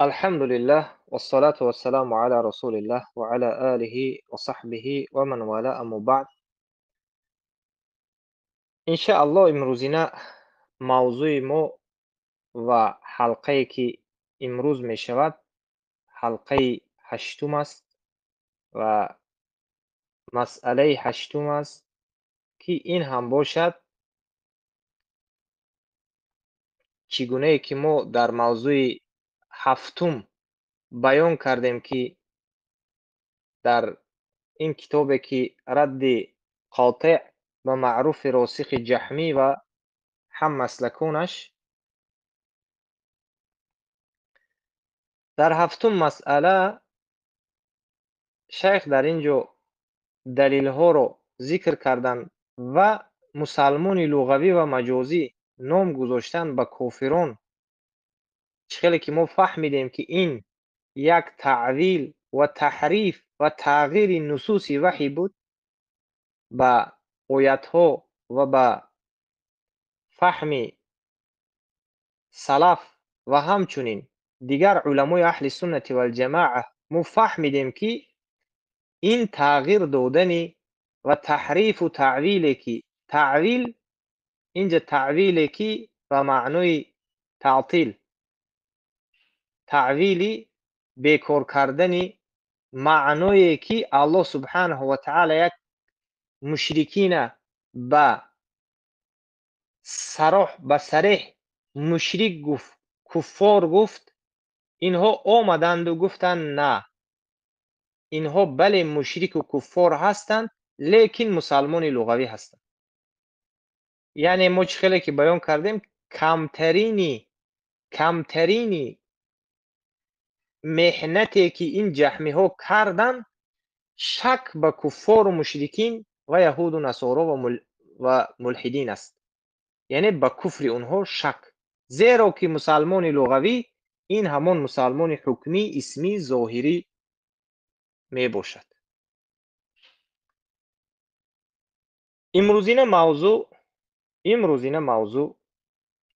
Алҳамдулиллаҳ, вассалату вассаламу ала расулиллаҳ ва ала алиҳи ва саҳбиҳи ва ман вала, аммо баъд. Иншааллоҳ, имрӯзина мавзӯи мо ва ҳалқае ки имрӯз мешавад, ҳалқаи ҳаштум аст ва масъалаи ҳаштум аст, ки ин ҳам бошад чӣ гунае ки мо дар мавзӯи ҳафтум баён кардем, ки дар ин китобе ки радди қотеъ ба маъруфи росихи ҷаҳмӣ ва ҳаммаслаконаш, дар ҳафтум масъала шайх дар ин ҷо далилҳоро зикр карданд ва мусалмони луғавӣ ва маҷозӣ ном гузоштан ба кофирон. Чӣ хеле ки мо фаҳмидем, ки ин як таъвил ва таҳриф ва тағйири нусуси ваҳй буд ба оятҳо ва ба фаҳми салаф ва ҳамчунин дигар уламои аҳли суннати валҷамоа, мо фаҳмидем, ки ин тағйир додани ва таҳрифу таъвиле ки таъвил инҷа таъвиле ки ба маънои таътил, таъвили бекор кардани маъное ки Аллоҳ субҳанаҳу ва таъала як мушрикина ба сароҳ, ба сареҳ мушрик гуфт, куффор гуфт, инҳо омаданду гуфтанд: на, инҳо бале мушрику куффор ҳастанд, лекин мусалмони луғавӣ ҳастанд. Яъне мо чӣ хеле ки баён кардем, камтарини меҳнате ки ин ҷаҳмиҳо карданд, шак ба куффору мушрикин ва яҳуду насоро ва мулҳидин аст, яъне ба куфри онҳо шак, зеро ки мусалмони луғавӣ ин ҳамон мусалмони ҳукмӣ, исмӣ, зоҳирӣ мебошад. Имрӯзина мавзӯъ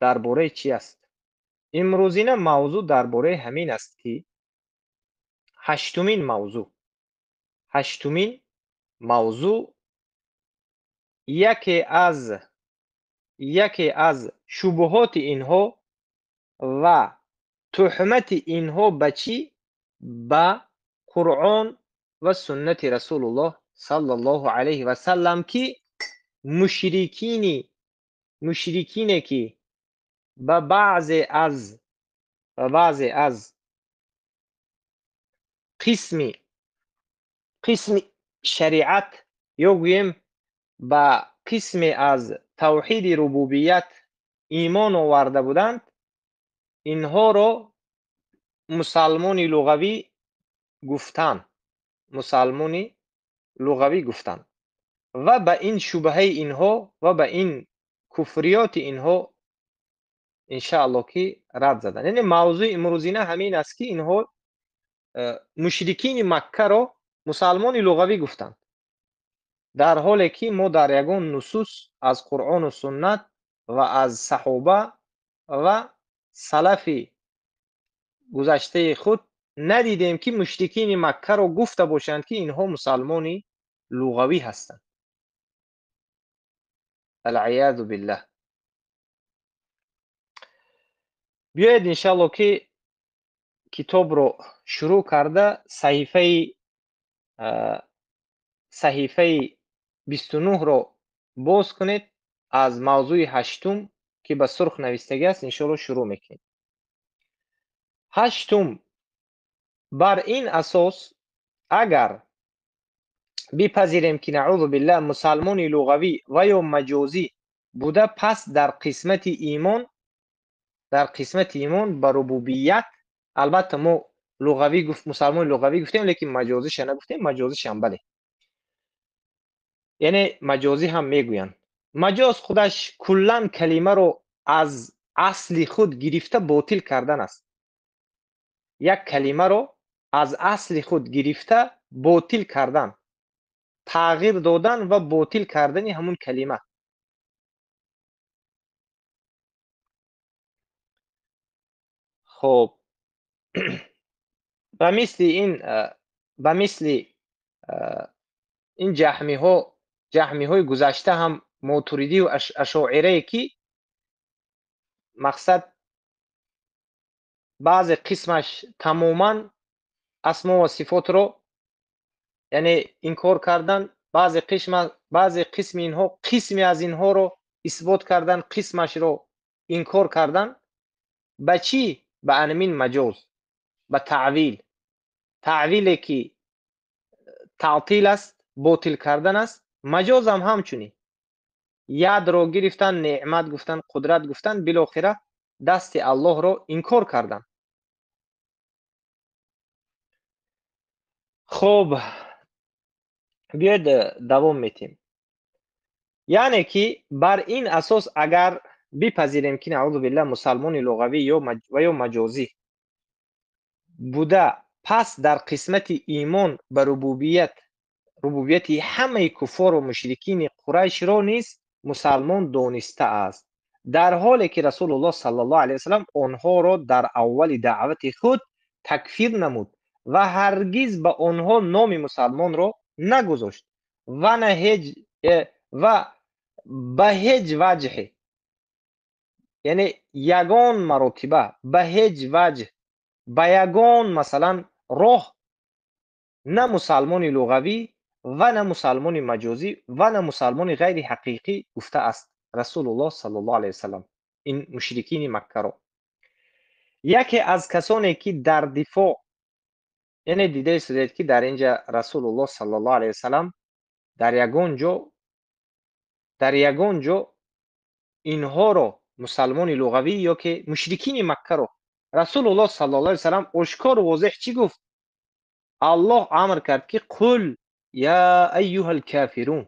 дар бораи чӣ аст? Имрӯзина мавзӯъ дар бораи ҳамин аст, ки ҳаштумин мавзӯъ яке аз шубҳоти инҳо ва туҳмати инҳо ба чӣ? Ба Қуръон ва суннати Расулуллоҳ саллаллоҳу алайҳи васаллам, ки мушрикине ки ба баъзе аз қисми шариат ё гӯем ба қисме аз тавҳиди рубубият имон оварда буданд, инҳоро мусалмони луғавӣ гуфтанд, мусалмони луғавӣ гуфтанд ва ба ин шубҳаи инҳо ва ба ин куфриёти инҳо иншааллоҳ ки рад заданд. Яъне мавзӯи имрӯзина ҳамин аст, ки инҳо мушрикини Маккаро мусалмони луғавӣ гуфтанд, дар ҳоле ки мо дар ягон нусус аз Қуръону суннат ва аз саҳоба ва салафи гузаштаи худ надидем, ки мушрикини Маккаро гуфта бошанд, ки инҳо мусалмони луғавӣ ҳастанд. Алъиязу биллаҳ. Биёед, иншаалло, ки китобро шурӯъ карда, саҳифаи 29-ро боз кунед, аз мавзӯи ҳаштум, ки ба сурх навистагӣ аст, иншоалло шурӯъ мекунем. Ҳаштум: бар ин асос, агар бипазирем, ки наъузу биллаҳ мусалмони луғавӣ ва ё маҷозӣ буда, пас дар қисмати имон ба рубубият, албатта мо луғавӣ гуфт, мусалмони луғавӣ гуфтем, лекин маҷозиша нагуфтем. Маҷозишам бале, яъне маҷозӣ ҳам мегӯянд. Маҷоз худаш куллан калимаро аз асли худ гирифта ботил кардан аст, як калимаро аз асли худ гирифта ботил кардан, тағйир додан ва ботил кардани ҳамун калима. Хоб. Ба мисли ин, ба мисли ин ҷаҳмиҳо, ҷаҳмиҳои гузашта ҳам мотуридӣ ва ашоирае ки мақсад баъзе қисмаш тамоман асмо ва сифотро яъне инкор кардан, баъзе қисми инҳо қисме аз инҳоро исбот кардан, қисмашро инкор кардан. Ба чӣ? Ба анмин маҷоз, ба таъвил. Таъвиле ки таътил аст, ботил кардан аст. Маҷоз ҳам ҳамчунин ядро гирифтан, неъмат гуфтан, қудрат гуфтан, билохира дасти Аллоҳро инкор кардан. Хуб, биёед давом метем. Яъне ки бар ин асос агар бипазирем ки наъузу биллаҳ мусалмони луғавӣ ва ё маҷозӣ буда, пас дар қисмати имон ба рубубияти ҳамаи куффору мушрикини Қурайшро низ мусалмон донистааст, дар ҳоле ки Расулуллоҳ саллаллоҳу алайҳи васаллам онҳоро дар аввали даъвати худ такфир намуд ва ҳаргиз ба онҳо номи мусалмонро нагузошт ва на ҳеҷ ва ба ҳеҷ ваҷҳе, яъне ягон маротиба ба ҳеҷ ваҷҳ ба ягон масалан роҳ на мусалмони луғавӣ ва на мусалмони маҷозӣ ва на мусалмони ғайри ҳақиқӣ гуфтааст Расулуллоҳ саллаллоҳу алайҳи васаллам ин мушрикини Маккаро. Яке аз касоне ки дар дифоъ, яъне дида истодед ки дар инҷа Расулуллоҳ саллаллоҳу алайҳи васаллам дар ягон ҷо инҳоро мусалмони луғавӣ ё ки мушрикини Маккаро Расулуллоҳ саллаллоҳу алайҳи васаллам ошкор возеҳ чӣ гуфт? Аллоҳ амр кард ки қул я айюҳал кофирун,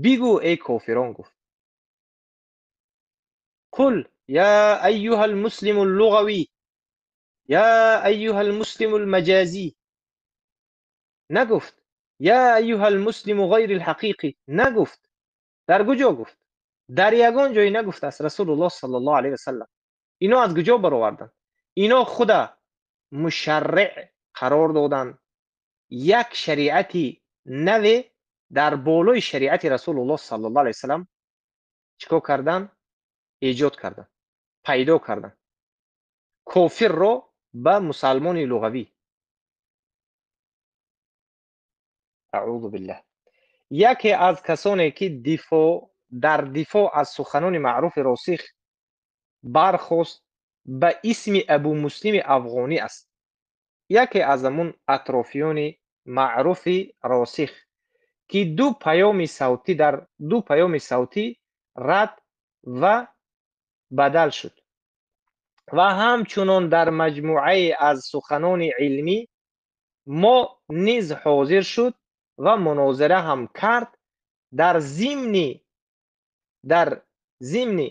бигӯ эй кофирон гуфт. Қул я айюҳал муслимул луғавӣ, я айюҳал муслимул маҷозӣ нагуфт, я айюҳал муслиму ғайрил ҳақиқӣ нагуфт. Дар куҷо гуфт? Дар ягон ҷое нагуфтааст Расулуллоҳ саллаллоҳу алайҳи васаллам. Ино аз куҷо бароварданд? Ино худа мушарриъ қарор доданд, як шариати наве дар болои шариати Расулуллоҳ саллаллоҳу алайҳи васаллам чикор кардан? Эҷод кардан, пайдо кардан. Кофирро ба мусалмони луғавӣ. Аъузу биллаҳ. Яке аз касоне ки дар дифоъ аз суханони маъруфи росих бархост ба исми Абу Муслими Афғонӣ аст. Яке аз ҳамун атрофиёни маъруфи росих ки ду паёми савтӣ дар ду паёми савтӣ рад ва бадал шуд ва ҳамчунон дар маҷмӯае аз суханони илмӣ мо низ ҳозир шуд ва мунозира ҳам кард. Дар зимни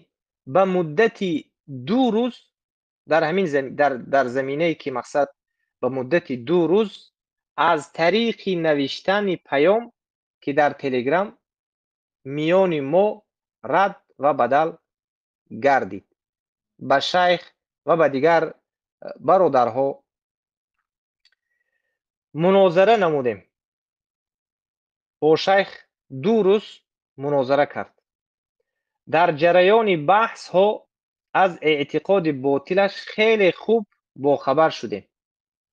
ба муддати 2 рӯз дар ҳамин дар заминае ки мақсад ба муддати 2 рӯз аз тариқи навиштани паём ки дар Телеграм миёни мо рад ва бадал гардид, ба шайх ва ба дигар бародарҳо мунозара намудем. Бо шайх 2 рӯз мунозара кард. Дар ҷараёни баҳсҳо аз эътиқоди ботилаш хеле хуб бохабар шудем.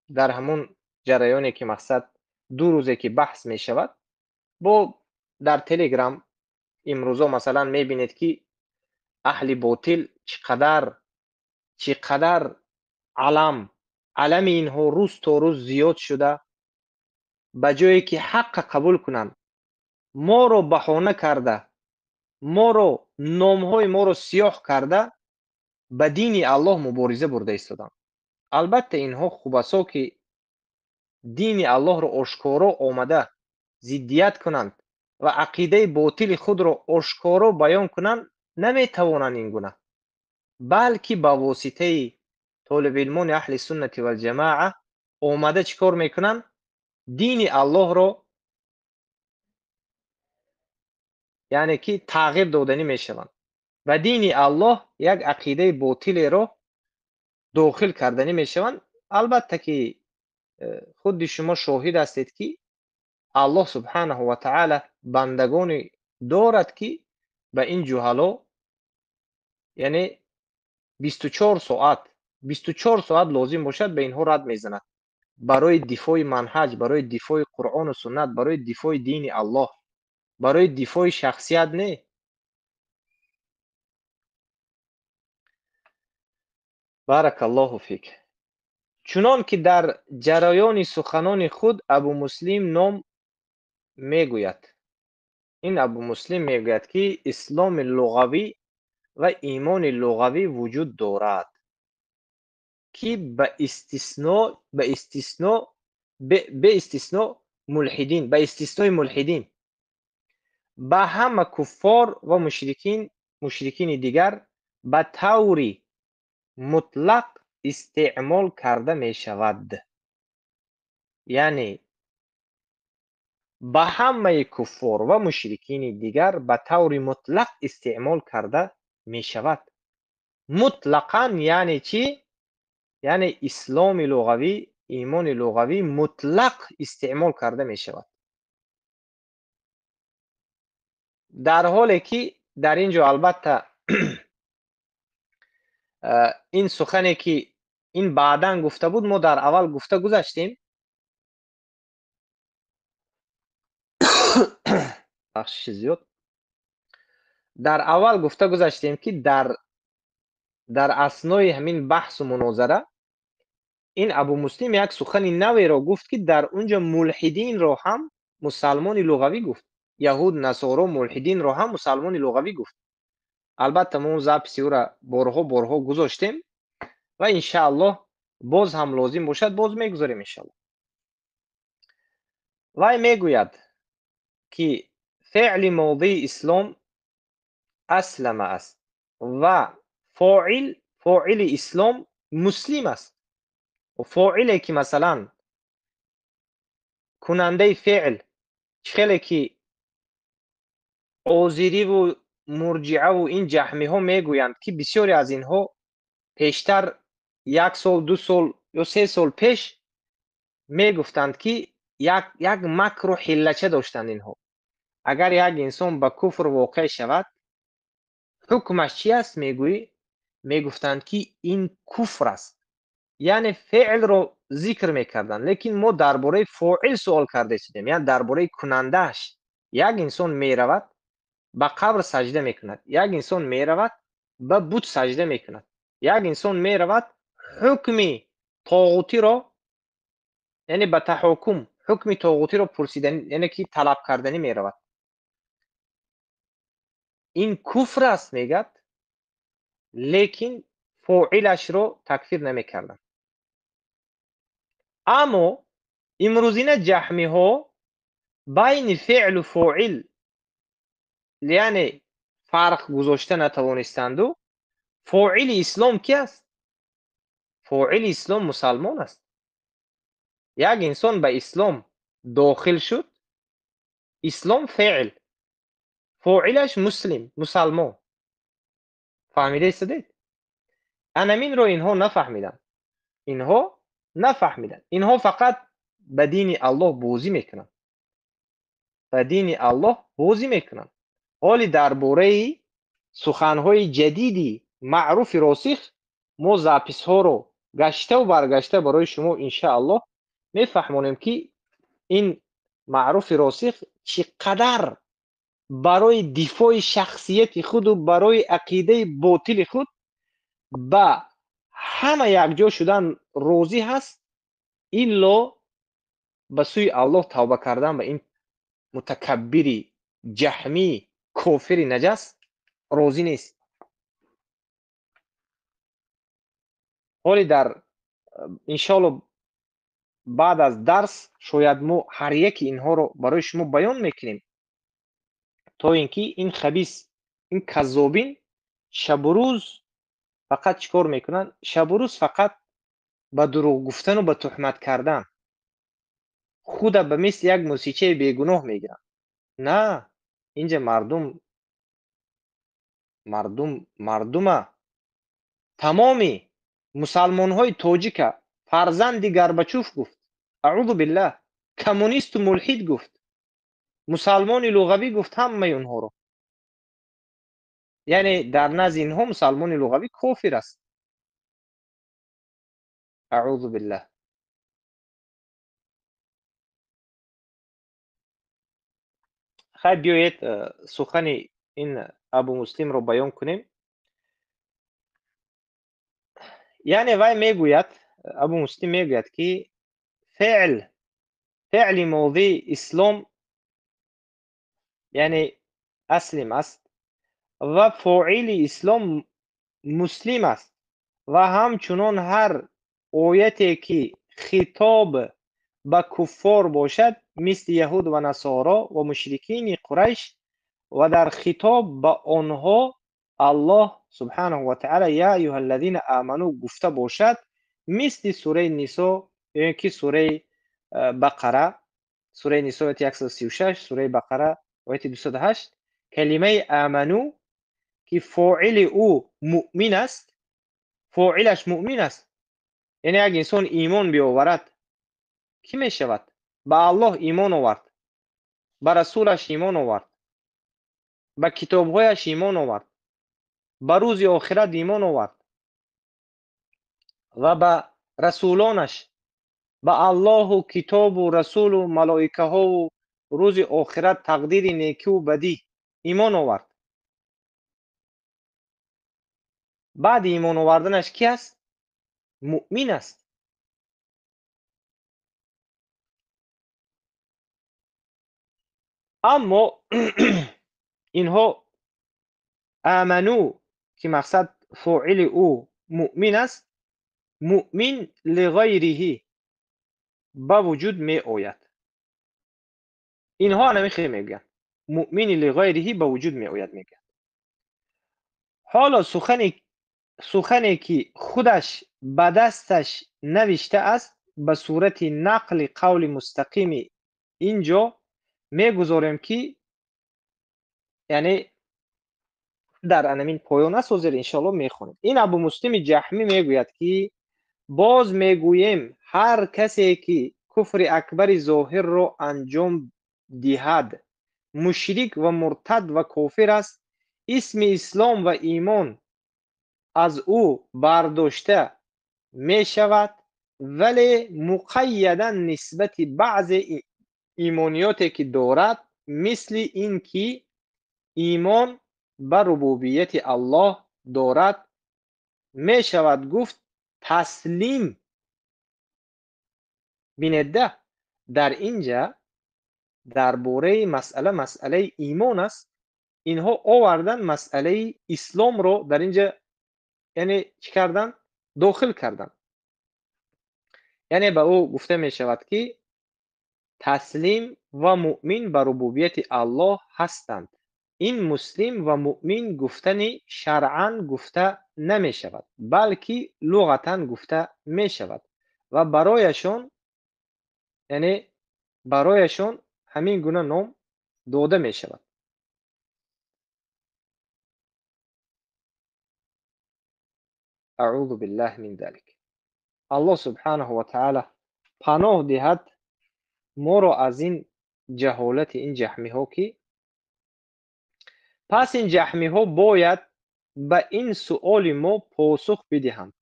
Дар ҳамун ҷараёне ки мақсад 2 рӯзе ки баҳс мешавад, бо дар Телеграм имрӯзо масалан мебинед ки аҳли ботил чӣ қадар алами инҳо рӯз то рӯз зиёд шуда, ба ҷое ки ҳаққа қабул кунанд, моро баҳона карда, моро номҳои моро сиёҳ карда, ба дини Аллоҳ мубориза бурда истоданд. Албатта инҳо хубасо ки дини Аллоҳро ошкоро омада зиддият кунанд ва ақидаи ботили худро ошкоро баён кунанд, наметавонанд ин гуна, балки ба воситаи толибилмони аҳли суннати валҷамоа омада чӣ кор мекунанд? Дини Аллоҳро яъне ки тағйир доданӣ мешаванд. Ба дини Аллоҳ як ақидаи ботилеро дохил карданӣ мешаванд. Албатта ки худи шумо шоҳид ҳастед, ки Аллоҳ субҳанаҳу ва таъала бандагоне дорад, ки ба ин ҷуҳало, яъне 24 соат, 24 соат лозим бошад, ба инҳо рад мезанад. Барои дифои манҳаҷ, барои дифои Қуръону суннат, барои дифои дини Аллоҳ, барои дифои шахсият не. Баракаллоҳу фик. Чунон ки дар ҷараёни суханони худ Абу Муслим ном мегӯяд. Ин Абу Муслим мегӯяд, ки исломи луғавӣ ва имони луғавӣ вуҷуд дорад, ки ба истисно мулҳидин, ба истиснои мулҳидин, ба ҳама куффор ва мушрикини дигар ба таври мутлақ истеъмол карда мешавад. Яъне ба ҳамаи куффор ва мушрикини дигар ба таври мутлақ истеъмол карда мешавад. Мутлақан яъне чӣ? Яъне исломи луғавӣ, имони луғавӣ мутлақ истеъмол карда мешавад. Дар ҳоле ки дар ин ҷо албатта ин сухане ки ин баъдан гуфта буд, мо дар аввал гуфта гузаштем. Бахшиши зиёд. Дар аввал гуфта гузаштем, ки дар аснои ҳамин баҳсу мунозара ин Абу Муслим як сухани наверо гуфт, ки дар унҷо мулҳидинро ҳам мусалмони луғавӣ гуфт. Яҳуд, насоро, мулҳидинро ҳам мусалмони луғавӣ гуфт. Албатта мо он записи ӯра борҳо борҳо гузоштем ва иншааллоҳ боз ҳам лозим бошад, боз мегузорем иншааллоҳ. Вай мегӯяд, ки феъли модии ислом аслама аст ва фоили ислом муслим аст. Фоиле ки масалан кунандаи феъл чӣ хеле ки озириву мурҷиаву ин ҷаҳмиҳо мегӯянд, ки бисёре аз инҳо пештар 1 сол, 2 сол ё 3 сол пеш мегуфтанд, ки як макру ҳиллача доштанд инҳо. Агар як инсон ба куфр воқеъ шавад, ҳукмаш чи аст мегӯӣ? Мегуфтанд, ки ин куфр аст. Яъне феълро зикр мекарданд, лекин мо дар бораи фоил суол карда истодем, яъне дар бораи кунандааш. Як инсон меравад, ба қабр саҷда мекунад, як инсон меравад, ба бут саҷда мекунад, як инсон меравад, ҳукми тоғутиро, яъне ба таҳокум, ҳукми тоғутиро пурсидани, яъне ки талаб карданӣ меравад. Ин куфр аст мегӯяд, лекин фоилашро такфир намекарданд. Аммо имрӯзина ҷаҳмиҳо байни феълу фоил, яъне фарқ гузошта натавонистанду, фоили ислом ки аст? Фоили ислом мусалмон аст. Як инсон ба ислом дохил шуд, ислом феъл, фоилаш муслим, мусалмон. Фаҳмида истодед? Анаминро инҳо нафаҳмиданд. Инҳо нафаҳмиданд. Инҳо фақат ба дини Аллоҳ бозӣ мекунанд. Ба дини Аллоҳ бозӣ мекунанд. Ҳоли дар бораи суханҳои ҷадиди маъруфи росих мо записҳоро гаштаву баргашта барои шумо иншааллоҳ мефаҳмонем, ки ин маъруфи росих чӣ қадар барои дифои шахсияти худу барои ақидаи ботили худ ба ҳама якҷо шудан розӣ ҳаст, илло ба сӯи Аллоҳ тавба кардан ба ин мутакаббири ҷаҳмӣ кофири наҷас розӣ нест. Ҳоли дар иншоаллоҳ баъд аз дарс шояд мо ҳар яки инҳоро барои шумо баён мекунем, то ин ки ин хабис, ин каззобин шабу рӯз фақат чӣ кор мекунанд? Шабу рӯз фақат ба дурӯғ гуфтану ба туҳмат кардан худа ба мисли як мусичаи бегуноҳ мегиранд. На, инҷа мардума тамоми мусалмонҳои тоҷика Фарзанди Горбачёв гуфт. Аъузу биллаҳ. Коммунисту мулҳид гуфт. Мусалмони луғавӣ гуфт ҳамаи онҳоро. Яъне дар назди инҳо мусалмони луғавӣ кофир аст. Аъузу биллаҳ. Хай биёед сухани ин Абу Муслимро баён кунем. Яъне вай мегӯяд, Абу Муслим мегӯяд, ки феъли модии ислом яъне аслим аст ва фоили ислом муслим аст ва ҳамчунон ҳар ояте ки хитоб ба куффор бошад, мисли яҳуд ва насоро ва мушрикини Қурайш, ва дар хитоб ба онҳо Аллоҳ субҳанаҳу ва таъала я аюҳаллазина аману гуфта бошад, мисли сураи Нисо ё ки сураи Бақара, сураи Нисо ояти 136, сураи Бақара ояти 208, калимаи аману ки фоили ӯ муъмин аст, фоилаш муъмин аст, яъне як инсон имон биоварад, кӣ мешавад? Ба Аллоҳ имон овард, ба расулаш имон овард, ба китобҳояш имон овард, ба рӯзи охират имон овард ва ба расулонаш, ба Аллоҳу китобу расулу малоикаҳову рӯзи охират, тақдири некиву бадӣ имон овард. Баъди имон оварданаш ки аст? Муъмин аст. Аммо инҳо аману ки мақсад фоили ӯ муъмин аст, муъмин лиғайриҳи ба вуҷуд меояд. Инҳо ҳамин хел мегӯянд. Муъмини лиғайриҳи ба вуҷуд меояд мегӯянд. Ҳоло сухане ки худаш ба дасташ навишта аст, ба сурати нақли қавли мустақими инҷо мегузорем, ки яъне дар анамин поён аст, ҳозир иншоаллоҳ мехонем. Ин Абу Муслими Ҷаҳмӣ мегӯяд, ки боз мегӯем ҳар касе ки куфри акбари зоҳирро анҷом диҳад, мушрик ва муртад ва кофир аст, исми ислом ва имон аз ӯ бардошта мешавад, вале муқайядан нисбати баъзе имониёте ки дорад, мисли ин ки имон ба рубубияти Аллоҳ дорад, мешавад гуфт таслим. Бинедда, дар инҷа дар бораи масъала, масъалаи имон аст. Инҳо овардан масъалаи исломро дар инҷа, яъне чӣ кардан? Дохил кардан. Яъне ба ӯ гуфта мешавад, ки таслим ва муъмин ба рубубияти Аллоҳ ҳастанд. Ин муслим ва муъмин гуфтани шаръан гуфта намешавад, балки луғатан гуфта мешавад ва барояшон, яъне барояшон ҳамин гуна ном дода мешавад. Аъузу биллаҳи мин залик. Аллоҳ субҳанаҳу ва таъала паноҳ диҳад моро аз ин ҷаҳолати ин ҷаҳмиҳо, ки пас ин ҷаҳмиҳо бояд ба ин суоли мо посух бидиҳанд.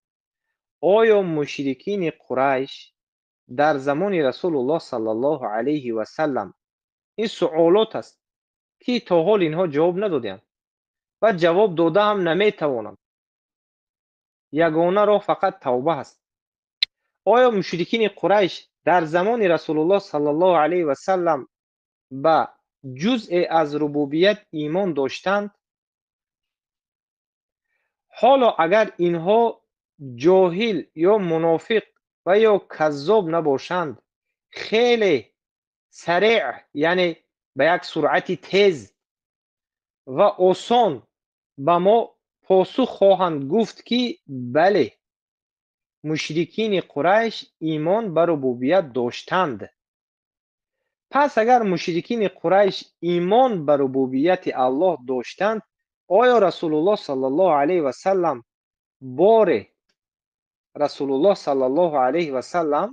Оё мушрикини Қурайш дар замони Расулуллоҳ саллаллоҳу алайҳи васаллам, ин суолот аст ки то ҳол инҳо ҷавоб надоданд ва ҷавоб дода ҳам наметавонанд. Ягона роҳ фақат тавба ҳаст. Оё мушрикини Қурайш дар замони Расулуллоҳ саллаллоҳу алайҳи васаллам ба ҷузъе аз рубубият имон доштанд? Ҳоло агар инҳо ҷоҳил ё мунофиқ ва ё каззоб набошанд, хеле сареъ, яъне ба як суръати тез ва осон ба мо посух хоҳанд гуфт, ки бале, мушрикини Қурайш имон ба рубубият доштанд. Пас агар мушрикини Қурайш имон ба рубубияти Аллоҳ доштанд, оё Расулуллоҳ саллаллоҳу алайҳи васаллам боре Расулуллоҳ саллаллоҳу алайҳи васаллам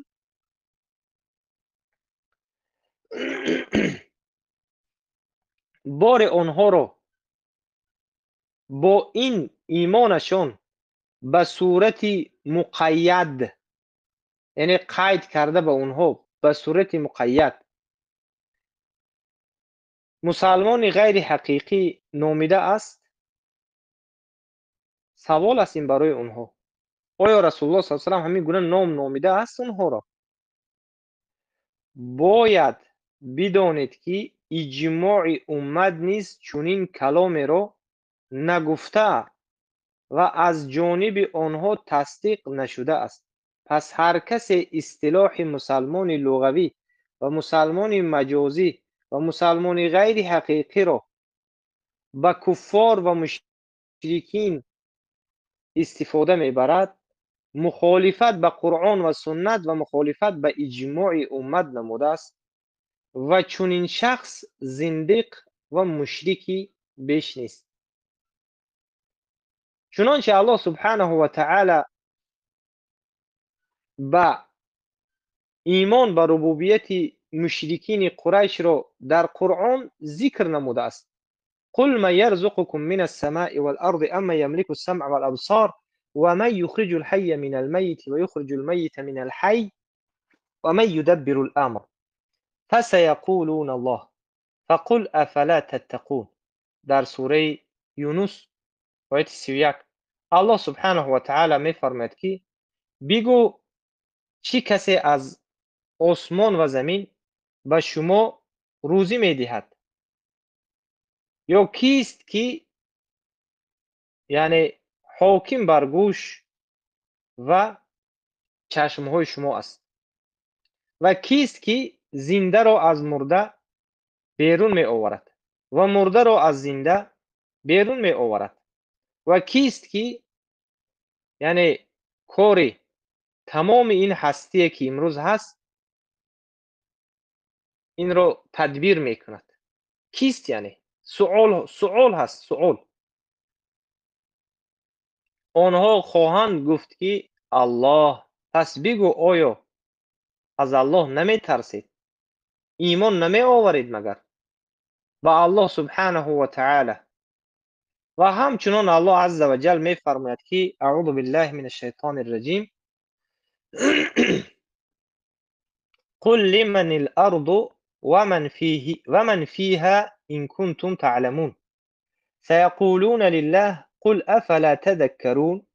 боре онҳоро бо ин имонашон ба сурати муқайяд, яъне қайд карда ба онҳо ба сурати муқайяд мусалмони ғайри ҳақиқӣ номида аст. Савол аст ин барои онҳо. Оё Расулуллоҳ саллаллоҳу алайҳи васаллам ҳамин гуна ном номида аст онҳоро? Бояд бидонед, ки иҷмои уммат низ чунин каломеро нагуфта ва аз ҷониби онҳо тасдиқ нашуда аст. Пас ҳар касе истилоҳи мусалмони луғавӣ ва мусалмони маҷозӣ ва мусалмони ғайри ҳақиқиро ба куффор ва мушрикин истифода мебарад, мухолифат ба Қуръон ва суннат ва мухолифат ба иҷмои уммат намудааст ва чунин шахс зиндиқ ва мушрики беш нест. Чунончи Аллоҳ субҳанаҳу ва таъала ба имон ба рубубияти мушрикини Қурайшро дар Қуръон зикр намудааст. قل من يرزقكم من السماء والأرض أمن يملك السمع والأبصار ومن يخرج الحي من الميت ويخرج الميت من الحي ومن يدبر الأمر فسيقولون الله فقل أفلا تتقون. در سوره یونس آیت 31 الله سبحانه و تعالی می‌فرماید که بگو چی کسی از آسمان و زمین به شما روزی می‌دهد، یا کیست که یعنی حاکم بر گوش و چشم‌های شما است، و کیست که زنده را از مرده بیرون می آورد و مرده را از زنده بیرون می آورد، و کیست که یعنی کاری تمام این هستی که امروز هست این را تدبیر می کند؟ کیست؟ یعنی سؤال هست، سؤال. آنها خواهند گفت که الله. پس بگو آیا از الله نمی ترسید؟ ایمان نمی آورید مگر با الله سبحانه و تعالی؟ و همچنان الله عز و جل می فرماید که اعوذ بالله من الشیطان الرجیم قل لمن الارض ومن فيها إن كنتم تعلمون سيقولون لله قل أفلا تذكرون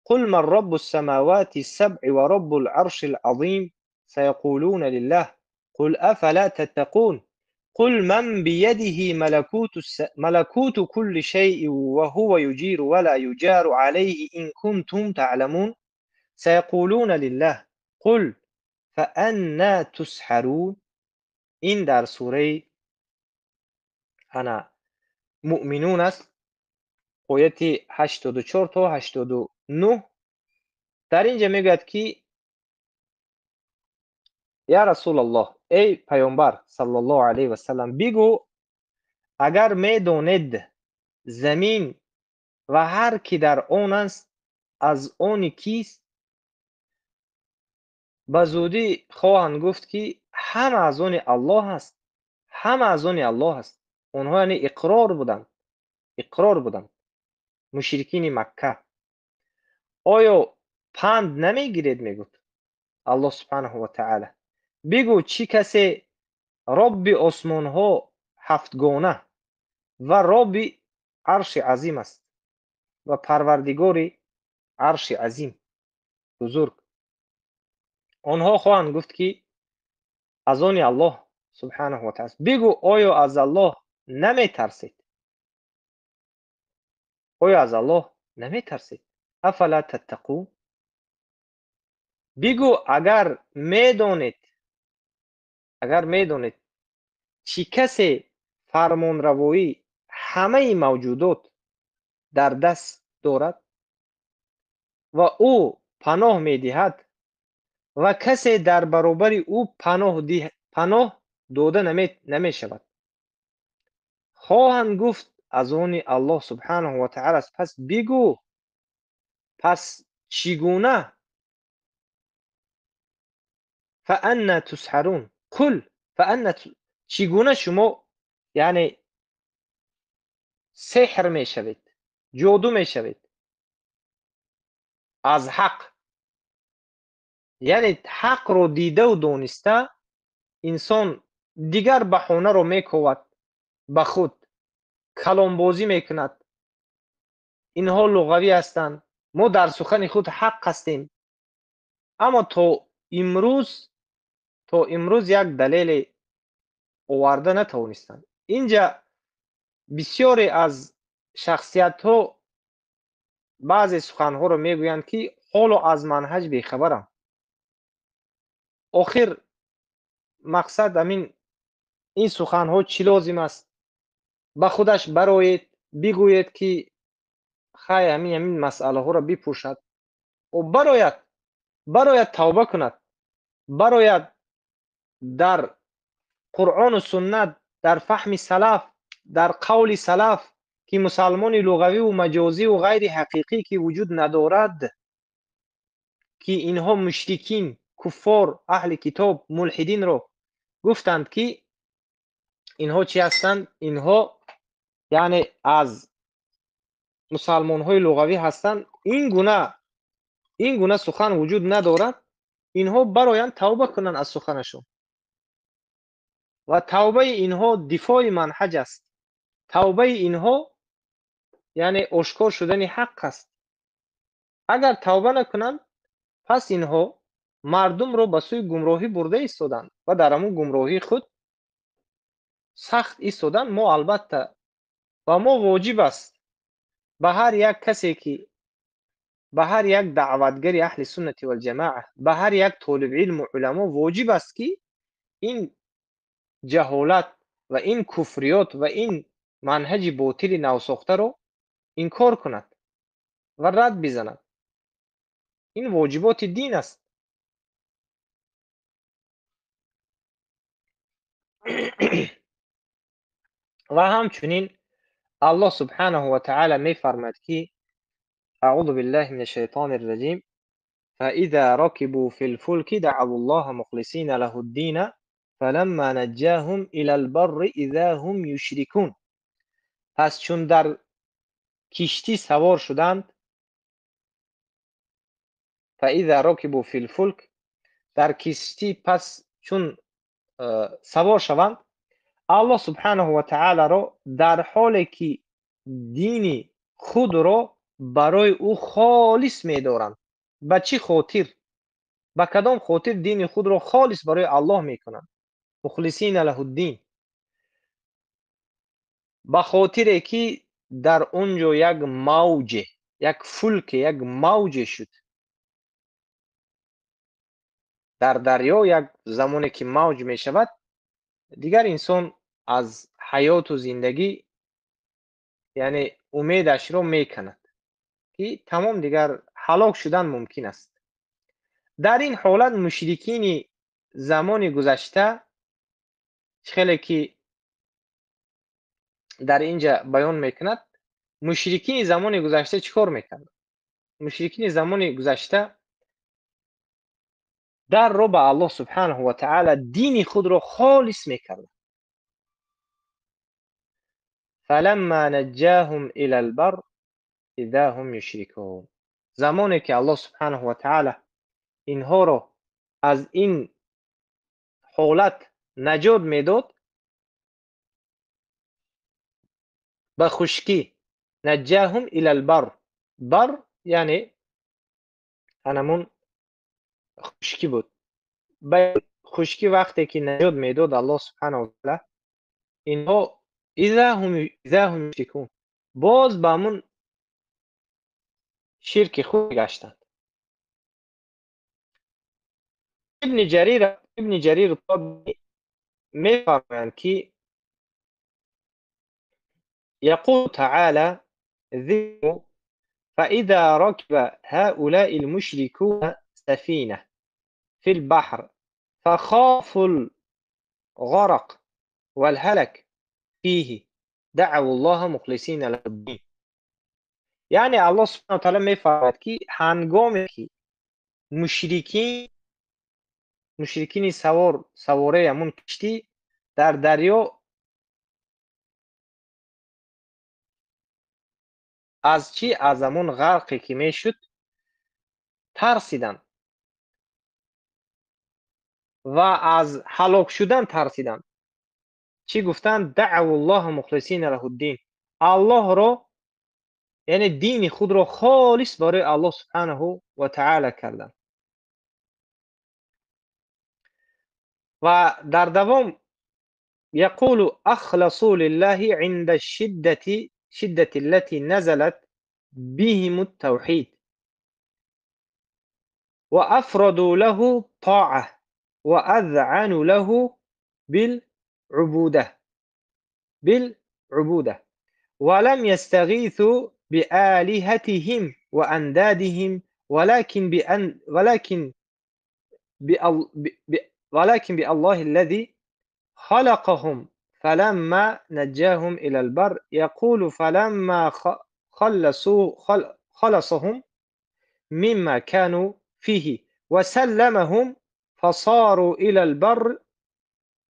قل من رب السماوات السبع ورب العرش العظيم سيقولون لله قل أفلا تتقون قل من بيده ملكوت كل شيء وهو يجير ولا يجار عليه إن كنتم تعلمون سيقولون لله قل فأنا تسحرون. این در سوره انا مؤمنون است، آیت 84 تا 89. در اینجا میگوید که یا رسول الله، ای پیامبر صلی الله علیه و سلم، بگو اگر میدانید زمین و هر کی در آن است از آن کیست، به زودی خواهند گفت که همه از آن الله است، همه از آن الله است. اونها یعنی اقرار بودند، اقرار بودند مشرکین مکه. آیا پند نمیگیرید؟ میگفت الله سبحانه و تعالی. بگو چی کسی رب آسمان ها هفتگانه و رب عرش عظیم است و پروردگار عرش عظیم بزرگ. آنها خواهند گفت که از آن الله سبحانه و تعالی. بگو آیا از الله نمی ترسید؟ آیا از الله نمی ترسید؟ افلا تتقون. بگو اگر میدانید، اگر میدانید چی کسی فرمانروایی همه موجودات در دست دارد و او پناه میدهد و کسی در برابر او پناه داده نمی شود، خواهند گفت از آن الله سبحانه و تعالی است. پس بگو پس چگونه فأنى تسحرون. قل فأنى чӣ гуна шумо яъне сеҳр мешавед, ҷоду мешавед аз ҳақ? Яъне ҳақро дидаву дониста инсон дигар баҳонаро мековад, ба худ каломбозӣ мекунад. Инҳо луғавӣ ҳастанд, мо дар сухани худ ҳақ ҳастем. Аммо то имрӯз як далеле оварда натавонистанд. Инҷа бисёре аз шахсиятҳо баъзе суханҳоро мегӯянд, ки ҳоло аз манҳаҷ бехабарам. Охир мақсад ҳамин ин суханҳо чӣ лозим аст? Ба худаш бароед, бигӯед, ки хай ҳамин масъалаҳоро бипӯшад. Ӯ барояд тавба кунад, барояд дар Қуръону суннат, дар фаҳми салаф, дар қавли салаф, ки мусалмони луғавиву маҷозиву ғайри ҳақиқӣ ки вуҷуд надорад, ки инҳо мушрикин, куффор, аҳли китоб, мулҳидинро гуфтанд, ки инҳо чӣ ҳастанд? Инҳо яъне аз мусалмонҳои луғавӣ ҳастанд. Ин гуна сухан вуҷуд надорад. Инҳо бароянд, тавба кунанд аз суханашон, ва тавбаи инҳо дифои манҳаҷ аст. Тавбаи инҳо яъне ошкор шудани ҳақ аст. Агар тавба накунанд, пас инҳо мардумро ба сӯи гумроҳӣ бурда истоданд ва дар ҳамун гумроҳии худ сахт истоданд. Мо албатта ба мо воҷиб аст, ба ҳар як касе ки ба ҳар як даъватгари аҳли суннати валҷамоа, ба ҳар як толибилму уламо воҷиб аст, ки ин ҷаҳолат ва ин куфриёт ва ин манҳаҷи ботили навсохтаро инкор кунад ва рад бизанад. Ин воҷиботи дин аст. Ва ҳамчунин Аллоҳ субҳанаҳу ва таъала мефармояд, ки أعوذ بالله من الشيطان الرجيم: فإذا ركبوا في الفلك دعوا الله مخلصين له الدين فلما نجاهم إلى البر إذا هم يشركون. Пас чун дар киштӣ савор шуданд, فإذا ركبوا في الفلك, дар киштӣ пас чун савор шаванд, Аллоҳ субҳанаҳу ва таъаларо дар ҳоле ки дини худро барои ӯ холис медоранд. Ба чӣ хотир, ба кадом хотир дини худро холис барои Аллоҳ мекунанд? مخلصين له الدين, ба хотире ки дар он ҷо як мавҷе, як фулке, як мавҷе шуд дар дарё. Як замоне ки мавҷ мешавад, дигар инсон аз ҳаёту зиндагӣ яъне умедашро меканад, ки тамом, дигар ҳалок шудан мумкин аст. Дар ин ҳолат мушрикини замони гузашта, хеле ки дар инҷа баён мекунад, мушрикини замони гузашта чӣ кор мекарданд? Мушрикини замони гузашта дарро ба Аллоҳ субҳанаҳу ва таъала дини худро холис мекарданд. فلما نجاهم إلى البر إذا هم يشركون. Замоне ки Аллоҳ субҳанаҳу ва таъала инҳоро аз ин ҳолат наҷот медод ба хушкӣ, نجاهم إلى البر, بر яъне ҳанамун хушкӣ буд, ба хушкӣ вақте ки наҷот медод Аллоҳ субҳанаҳу ва таъала инҳо, إذا هم يشركون, боз ба ҳамун ширки худ гаштанд. Ибни Ҷарир мефармоянд, ки يقول تعالى ذكر: فإذا ركب هؤلاء المشركون سفينة في البحر فخافوا الغرق والهلك فيه دعوا الله مخلصين له الدين. Яъне Аллоҳ субҳана таала мефармояд, ки ҳангоме ки мушрикин Мушрикини савораи ҳамун киштӣ дар дарё аз чӣ? Аз ҳамун ғарқе ки мешуд тарсиданд ва аз ҳалок шудан тарсиданд. Чӣ гуфтанд? Даъвуллоҳа мухлисина лаҳуддин. Аллоҳро, яъне дини худро холис барои Аллоҳ субҳанаҳу ва таъала карданд. Ва дар давом яқулу ахласу лиллаҳи инда шиддати аллати назалат биҳиму ттавҳид ва афраду лаҳу тоъа ва азъану лаҳу билъубуда ва лам ястағису биолиҳатиҳим ва андадиҳим ولكن بالله الذي خلقهم فلما نجاهم إلى البر يقول فلما خلصهم مما كانوا فيه وسلمهم فصاروا إلى البر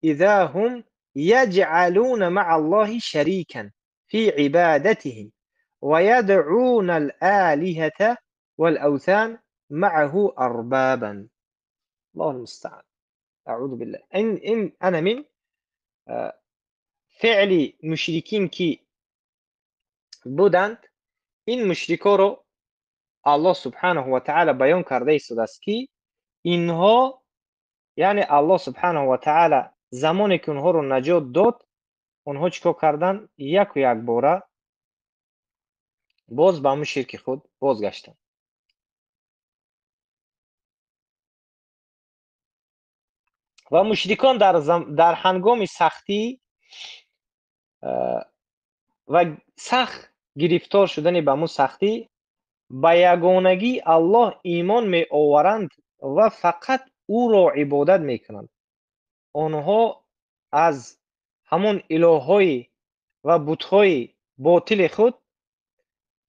إذا هم يجعلون مع الله شريكا في عبادتهم ويدعون الآلهة والأوثان معه أربابا. الله المستعان. أعوذ بالله. إن أنا من فعل مشركين كي بودند، این مشرکا رو الله سبحانه و تعالی بیان کرده ایستاده که اینها، یعنی الله سبحانه و تعالی زمانی که اونها رو نجات داد، اونها چیکار کردن؟ یک و یک باره باز به همون شرک خود بازگشتن. و مشرکان در هنگام سختی و سخت گرفتار شدن به همون سختی به یگانگی الله ایمان می آورند و فقط او را عبادت می کنند. آنها از همون الههای و بتهای باطل خود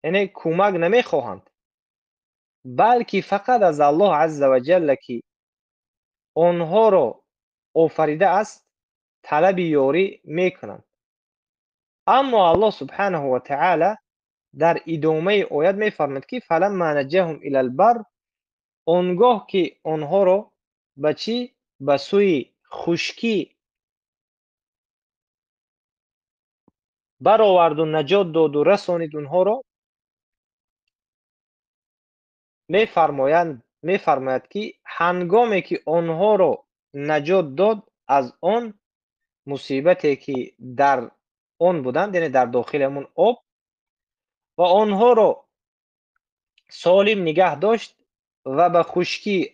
یعنی کمک نمی خواهند، بلکه فقط از الله عز و جل که آنها را آفریده است طلب یاری میکنند. اما الله سبحانه و تعالی در ادامه آیت میفرماید که فلما نجاهم الی البر، آنگاه که آنها را به چی؟ به سوی خشکی برآورد و نجات داد و رسانید آنها را، میفرماید که هنگامی که آنها را نجات داد از آن مصیبتی که در آن بودند، یعنی در داخل همون آب، و آنها را سالم نگه داشت و به خشکی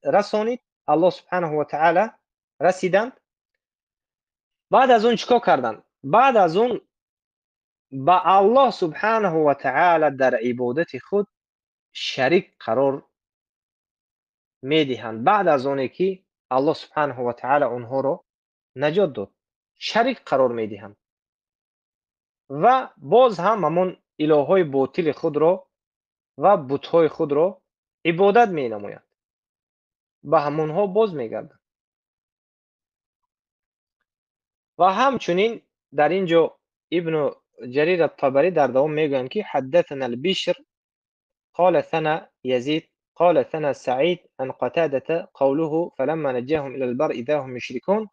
رسانید، الله سبحانه و تعالی رسیدند. بعد از اون چیکار کردند؟ بعد از اون به الله سبحانه و تعالی در عبادت خود شریک قرار میدهند. بعد از اونه که الله سبحانه و تعالی اونها رو نجات داد، شریک قرار میدهند و باز هم همون الههای باطل خود رو و بتهای خود رو عبادت می نمایند، به همونها باز میگردند. و همچنین در اینجا ابن جریر الطبری در دوام میگویند که حدثنا البشر قال ثنا يزيد قال ثنا سعيد عن قتادة قوله فلما نجاهم إلى البر إذا هم يشركون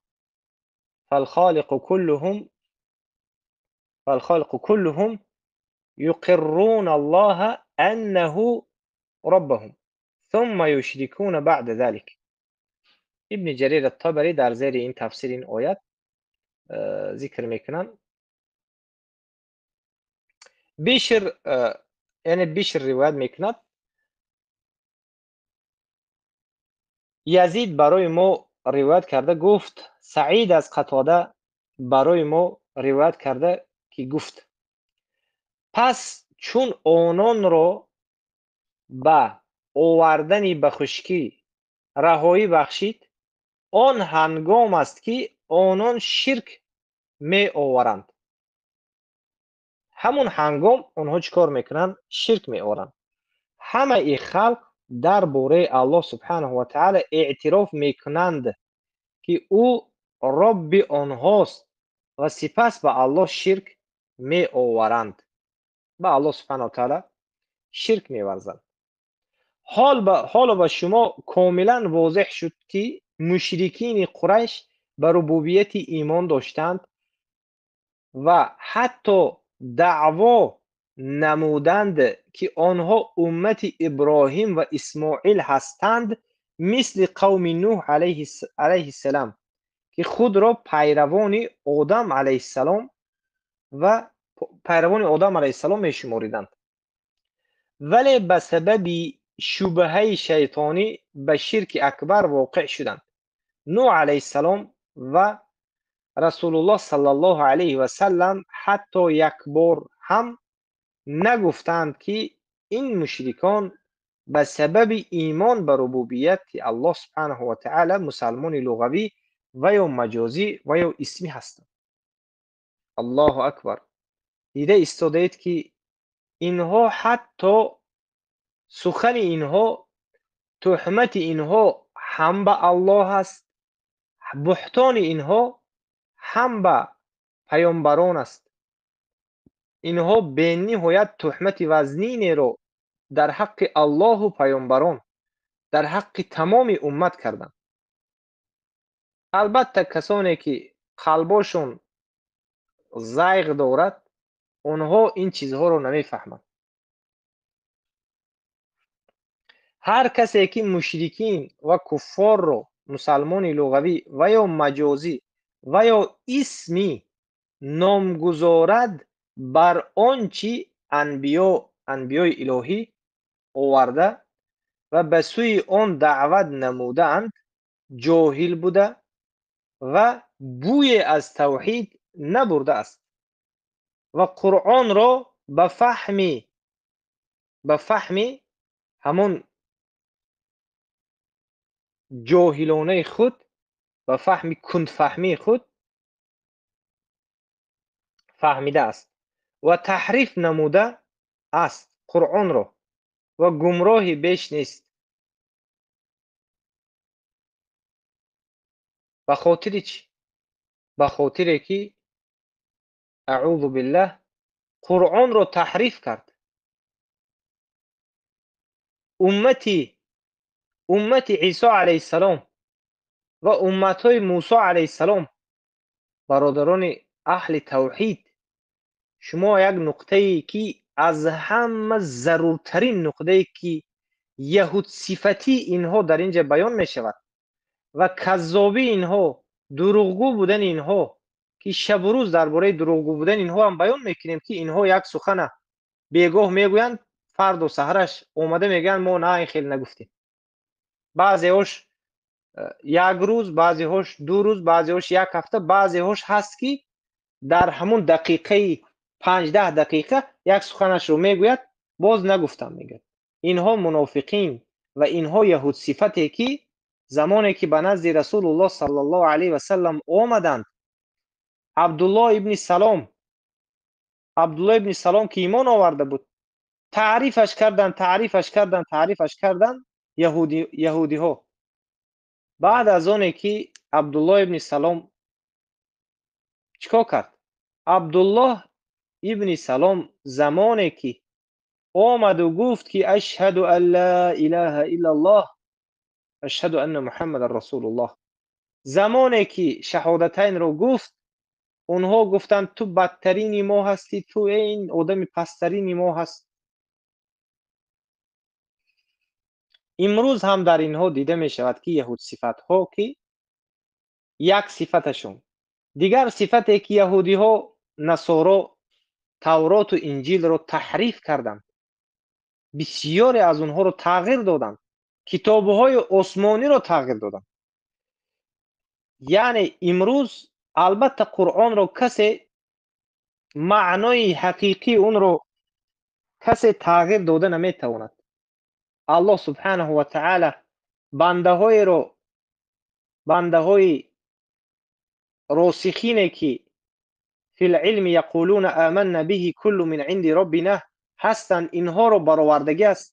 فالخالق كلهم يقرون الله أنه ربهم ثم يشركون بعد ذلك. ابن جرير الطبري در زیر این تفسیر این آیت ذکر میکنن. بشر، یعنی بشر روایت میکند یزید برای ما روایت کرده گفت سعید از قتاده برای ما روایت کرده که گفت پس چون آنان را به آوردن به خشکی رهایی بخشید، آن هنگام است که آنان شرک می آورند. همون هنگام آنها چیکار میکنند؟ شرک می آورند. همه ای خلق Дар бораи Аллоҳ субҳанаҳу ва таъала эътироф мекунанд, ки ӯ Робби онҳост ва сипас ба Аллоҳ ширк меоваранд. Ба Аллоҳ субҳанаҳу ва таъала ширк меварзанд. Ҳоло ба шумо комилан возеҳ шуд, ки мушрикини Қурайш ба рубубияти имон доштанд ва ҳатто даъво намуданд, ки онҳо уммати Иброҳим ва Исмоил ҳастанд, мисли қавми Нӯҳ алайҳиссалам, ки худро пайравони Одам алайҳиссалом ва пайравони Одам алайҳиссалом мешумориданд. Вале ба сабаби шубҳаи шайтонӣ ба ширки акбар воқеъ шуданд. Нӯҳ алайҳиссалом ва Расулуллоҳ саллаллоҳу алайҳи васаллам ҳатто як бор ҳам нагуфтанд, ки ин мушрикон ба сабаби имон ба рубубияти Аллоҳ субҳанаҳу ва таъала мусалмони луғавӣ ва ё маҷозӣ ва ё исмӣ ҳастанд. Аллоҳу акбар. Дида истодаед, ки инҳо ҳатто сухани инҳо, туҳмати инҳо ҳам ба Аллоҳ аст, буҳтони инҳо ҳам ба паёмбарон аст. Инҳо бениҳоят туҳмати вазнинеро дар ҳаққи Аллоҳу паёмбарон, дар ҳаққи тамоми уммат карданд. Албатта, касоне ки қалбошон зайғ дорад, онҳо ин чизҳоро намефаҳманд. Ҳар касе ки мушрикин ва куффорро мусалмони луғавӣ ва ё маҷозӣ ва ё исмӣ номгузорад бар он чи анбиёи илоҳӣ оварда ва ба сӯи он даъват намудаанд, ҷоҳил буда ва бӯе аз тавҳид набурдааст ва Қуръонро ба фаҳми ҳамон ҷоҳилонаи худ, ба фаҳми кундфаҳмии худ фаҳмидааст ва таҳриф намуда аст Қуръонро ва гумроҳи беш нест. Ба хотири чӣ? Ба хотире ки аъузу биллаҳ Қуръонро таҳриф кард. Уммати Исо алайҳиссалом ва умматҳои Мусо алайҳиссалом, бародарони аҳли тавҳид, шумо як нуқтае ки аз ҳама заруртарин нуқтае ки яҳудсифатии инҳо дар инҷа баён мешавад ва каззобии инҳо, дурӯғгӯ будани инҳо, ки шабу рӯз дар бораи дурӯғгӯ будани инҳо ҳам баён мекунем, ки инҳо як сухана бегоҳ мегӯянд, фарду саҳраш омада мегӯянд мо на ин хел нагуфтем. Баъзеҳош як рӯз, баъзеҳош ду рӯз, баъзеҳош як ҳафта, баъзеҳош ҳаст ки дар ҳамун дақиқаи 5-10 дақиқа як суханашро мегӯяд, боз нагуфтам мегӯяд. Инҳо мунофиқин ва инҳо яҳудсифате ки замоне ки ба назди Расулуллоҳ саллаллоҳу алайҳи васаллам омаданд, Абдуллоҳ ибни Салом ки имон оварда буд, таърифаш кардан, таърифаш кардан, таърифаш кардан яҳудиҳо. Баъд аз оне ки Абдуллоҳ ибни Салом чикор кард? Абдуллоҳ ибни Салом замоне ки омаду гуфт ки ашҳаду ан ла илаҳа иллаллоҳ, ашҳаду анна муҳаммадан расулуллоҳ, замоне ки шаҳодатайнро гуфт, онҳо гуфтанд ту бадтарини мо ҳастӣ, ту ин одами пасттарини мо ҳаст. Имрӯз ҳам дар инҳо дида мешавад ки яҳудсифатҳо ки як сифаташон, дигар сифате ки яҳудиҳо, насоро Тавроту Инҷилро таҳриф карданд, бисёре аз онҳоро тағйир доданд, китобҳои осмониро тағйир доданд. Яъне имрӯз албатта Қуръонро касе маънои ҳақиқии онро касе тағйир дода наметавонад. Аллоҳ субҳанаҳу ва таъала бандаҳои росихине ки фил илми яқулуна аманна биҳи куллу мин инди роббина ҳастанд, инҳоро баровардагӣ аст.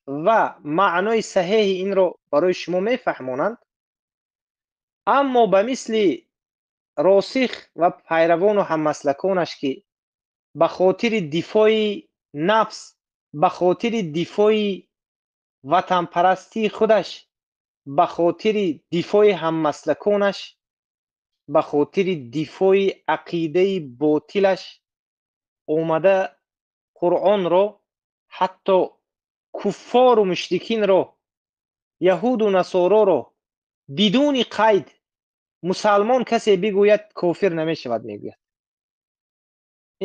ва маънои саҳеҳи инро барои шумо мефаҳмонанд, аммо ба мисли росих ва пайравону ҳаммаслаконаш, ки ба хотири дифои нафс, ба хотири дифои ватанпарастии худаш, ба хотири дифои ҳаммаслаконаш, ба хотири дифои ақидаи ботилаш омада Қуръонро, ҳатто куффору мушрикинро, яҳуду насороро бидуни қайд мусалмон касе бигӯяд кофир намешавад мегӯяд.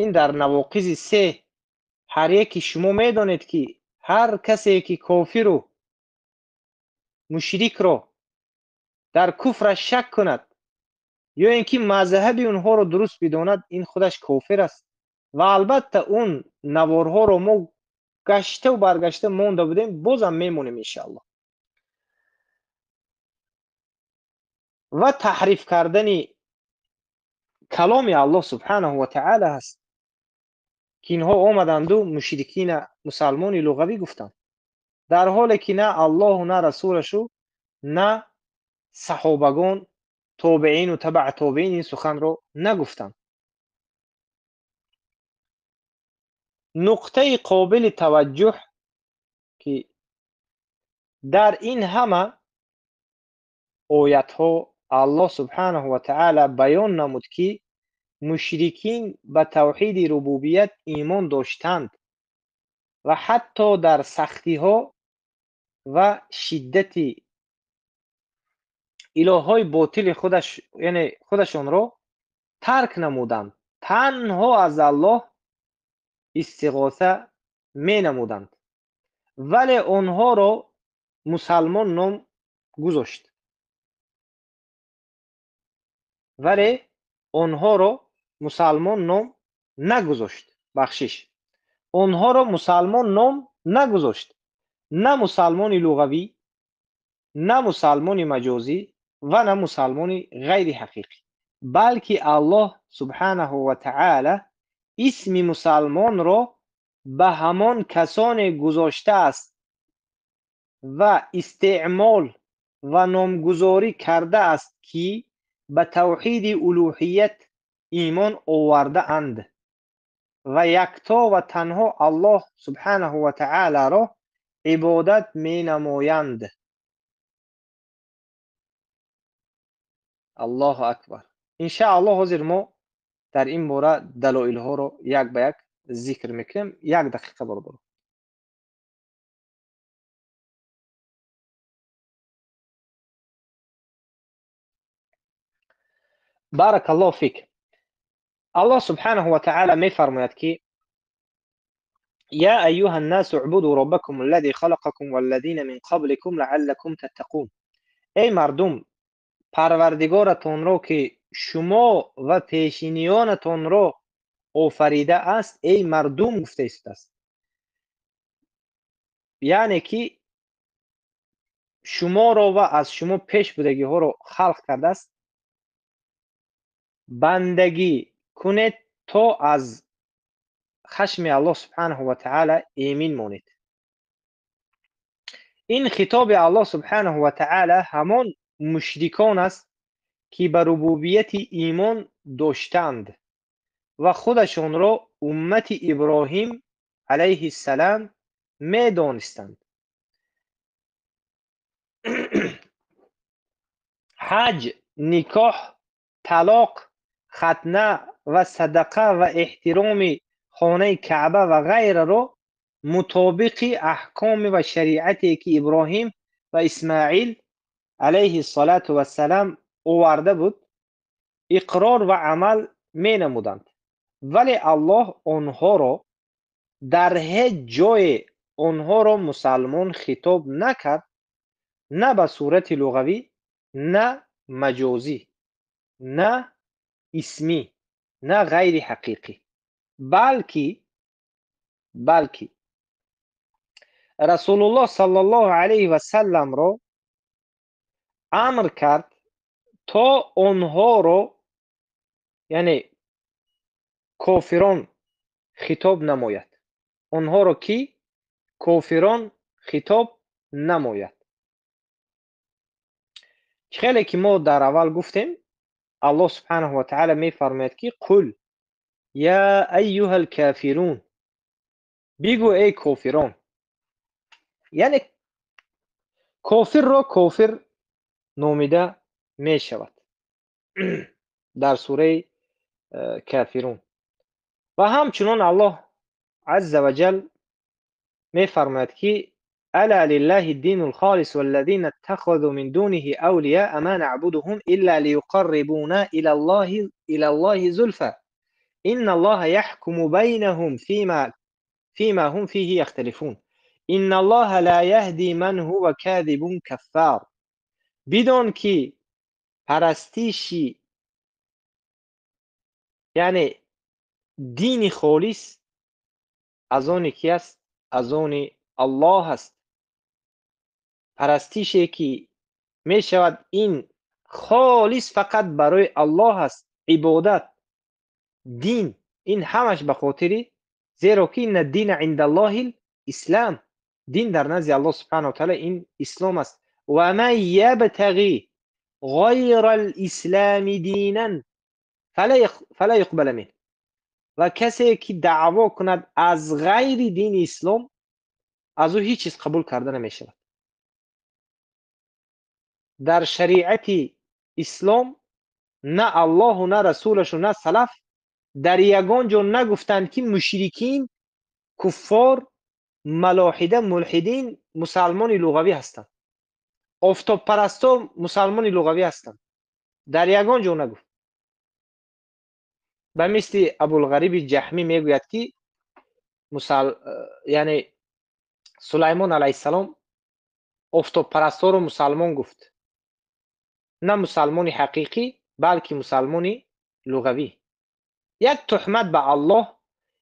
Ин дар навоқизи се ҳар яки шумо медонед, ки ҳар касе ки кофиру мушрикро дар куфраш шак кунад ё ин ки мазҳаби онҳоро дуруст бидонад, ин худаш кофир аст. Ва албатта он наворҳоро мо гаштаву баргашта монда будем, бозам мемонем иншааллоҳ. Ва таҳриф кардани каломи Аллоҳ субҳанаҳу ва таъала ҳаст, ки инҳо омаданду мушрикина мусалмони луғавӣ гуфтанд, дар ҳоле ки на Аллоҳу на расулашу на саҳобагон, тобеину табаа тобеин ин суханро нагуфтанд. Нуқтаи қобили таваҷҷӯҳ, ки дар ин ҳама оятҳо Аллоҳ субҳанаҳу ва таъала баён намуд, ки мушрикин ба тавҳиди рубубият имон доштанд ва ҳатто дар сахтиҳо ва шиддати илоҳҳои ботили худаш, яъне худашонро тарк намуданд, танҳо аз Аллоҳ истиғоса менамуданд, вале онҳоро мусалмон ном гузошт. Вале онҳоро мусалмон ном нагузошт. Бахшиш, онҳоро мусалмон ном нагузошт. На мусалмони луғавӣ, на мусалмони маҷозӣ ва на мусалмони ғайри ҳақиқӣ, балки Аллоҳ субҳанаҳу ва таъала исми мусалмонро ба ҳамон касоне гузоштааст ва истеъмол ва номгузорӣ кардааст, ки ба тавҳиди улӯҳият имон овардаанд ва якто ва танҳо Аллоҳ субҳанаҳу ва таъаларо ибодат менамоянд. Аллоҳу акбар. Иншааллоҳ ҳозир мо дар ин бора далоилҳоро як ба як зикр мекунем. Як дақиқа бародаро. Баракаллоҳу фик. Аллоҳ субҳанаҳу ва таъала мефармояд, ки я айюҳа ннасу уъбуду роббакум аллази халақакум валлазина мин қабликум лааллакум таттақун. Эй мардум, парвардигоратонро, ки шумо ва пешиниёнатонро офаридааст, эй мардум гуфта истодааст. Яъне ки шуморо ва аз шумо пеш будагиҳоро халқ кардааст, бандагӣ кунед то аз хашми Аллоҳ субҳанаҳу ва таъала эмин монед. Ин хитоби Аллоҳ субҳанаҳу ва таъала ҳамон мушрикон аст, ки ба рубубияти имон доштанд ва худашонро уммати Иброҳим алайҳиссалам медонистанд. Ҳаҷ, никоҳ, талоқ, хатна ва садақа ва эҳтироми хонаи Каъба ва ғайраро мутобиқи аҳкоми ва шариате, ки Иброҳим ва Исмаил алайҳиссалату вассалам оварда буд, иқрор ва амал менамуданд. Вале Аллоҳ онҳоро дар ҳеҷ ҷое онҳоро мусалмон хитоб накард, на ба сурати луғавӣ, на маҷозӣ, на исмӣ, на ғайри ҳақиқӣ, балки Расулуллоҳ саллаллоҳу алайҳи васалламро амр кард то онҳоро, яъне кофирон хитоб намояд. Онҳоро ки кофирон хитоб намояд. Хеле ки мо дар аввал гуфтем, Аллоҳ субҳанаҳу ва таъала мефармояд ки қул я айюҳал кофирун, бигӯ эй кофирон. Яъне кофирро кофир номида мешавад дар сураи Кофирун. Ва ҳамчунон Аллоҳ азза ва ҷал мефармояд ки ألا لله الدين الخالص والذين اتخذوا من دونه أولياء ما نعبدهم إلا ليقربونا إلى الله زلفى إن الله يحكم بينهم فيما هم فيه يختلفون إن الله لا يهدي من هو كاذب كفار. بدون كي پرستیشی، یعنی دین خالص از آن کی است؟ از آن الله است. پرستیشی که می شود این خالص فقط برای الله است، عبادت، دین، این همش به خاطری، زیرا که این دین عند الله الاسلام، دین در نزد الله سبحانه و تعالی این اسلام است. و من یبتغی غیر الاسلام دینا فلا یقبل منه. و کسی که دعوا کند از غیر دین اسلام، از او هیچ چیز قبول کرده نمیشود. در شریعت اسلام نه الله و نه رسولش و نه سلف در یگان جا نگفتند که مشرکین، کفار، ملاحده، ملحدین مسلمان لغوی هستند، آفتاب پرستا مسلمان لغوی هستند. در یگان جا نگفت. به مثل ابوالغریب جهمی میگوید که یعنی سلیمان علیه السلام آفتاب پرستا رو مسلمان گفت، نه مسلمان حقیقی بلکه مسلمان لغوی. یک تهمت به الله،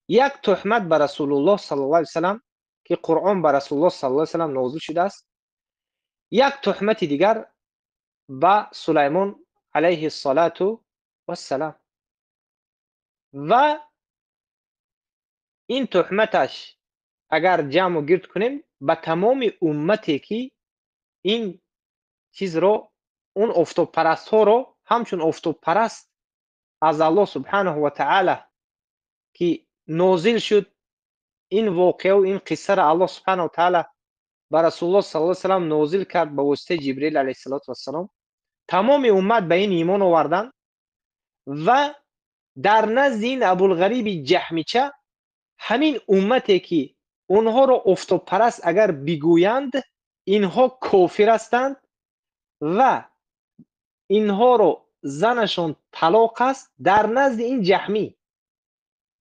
یک تهمت به رسول الله صلی الله علیه و سلم که قرآن به رسول الله صلی الله علیه و سلم نازل شده است، یک تهمت دیگر به سلیمان علیه الصلاة والسلام. و این تهمتش اگر جمع و گرد کنیم به تمام امتی که این چیز رو، اون افتاب پرست ها رو همچون افتاب پرست از الله سبحانه و تعالی که نازل شد این واقعه و این قصه را الله سبحانه و تعالی به رسول الله صلی الله علیه و سلم نازل کرد به واسطه جبریل علیه السلام، تمام امت به این ایمان آوردن. و در نزد این ابوالغریب جهمیچه همین امتی که اونها رو افتاب پرست اگر بگویند اینها کافر هستند و اینها رو زنشون طلاق است در نزد این جهمی،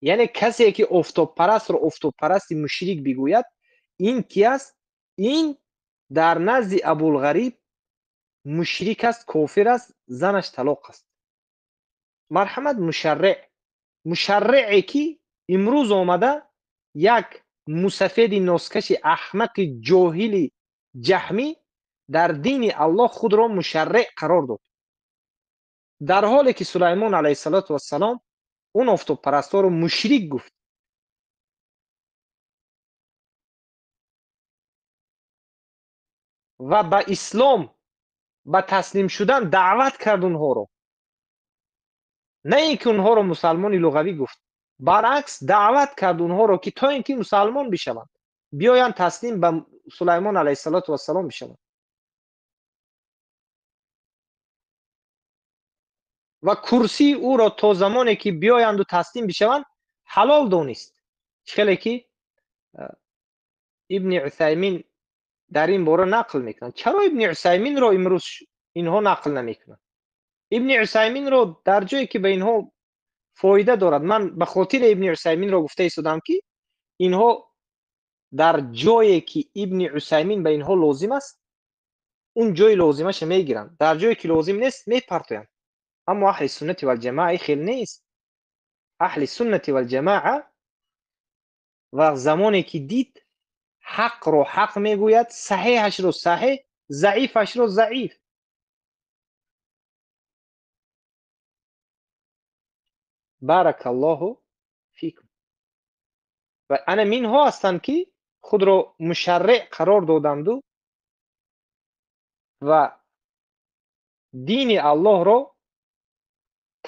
یعنی کسی که افتاب پرست رو افتاب پرست مشرک بگوید این کی است؟ این در نزد ابوالغریب مشرک است، کافر است، زنش طلاق است. مرحمت مشرع، مشرعی که امروز آمده یک مسفد ناسکش احمق جاهل جهمی در دین الله خود را مشرع قرار داد، در حالی که سلیمان علیه السلام اون افتاب پرستا رو مشرک گفت. و به اسلام، به تسلیم شدن دعوت کرد اونها رو، نه اینکه اونها رو مسلمان لغوی گفت، برعکس دعوت کرد اونها رو که تا اینکه مسلمان بشوند بیایند تسلیم به سلیمان علیه السلام بشوند. و کرسی او را تا زمانی که بیایند و تسلیم بشوند حلال دانست. خیلی که ابن عثیمین در این باره نقل میکنند. چرا ابن عثیمین را امروز اینها نقل نمیکنند؟ ابن عثیمین را در جایی که به اینها فایده دارد، من به خاطر ابن عثیمین را گفته ایستادم که اینها در جایی که ابن عثیمین به اینها لازم است اون جای لازمش میگیرند، در جایی که لازم نیست میپرتویند. اما اهل سنت و الجماعه خیلی نیست. اهل سنت و الجماعه و زمانی که دید حق رو حق میگوید، صحیحش رو صحیح، ضعیفش رو ضعیف. بارک الله فیکم. و انا منها هستند که Худро мушарриъ қарор доданду ва дини Аллоҳро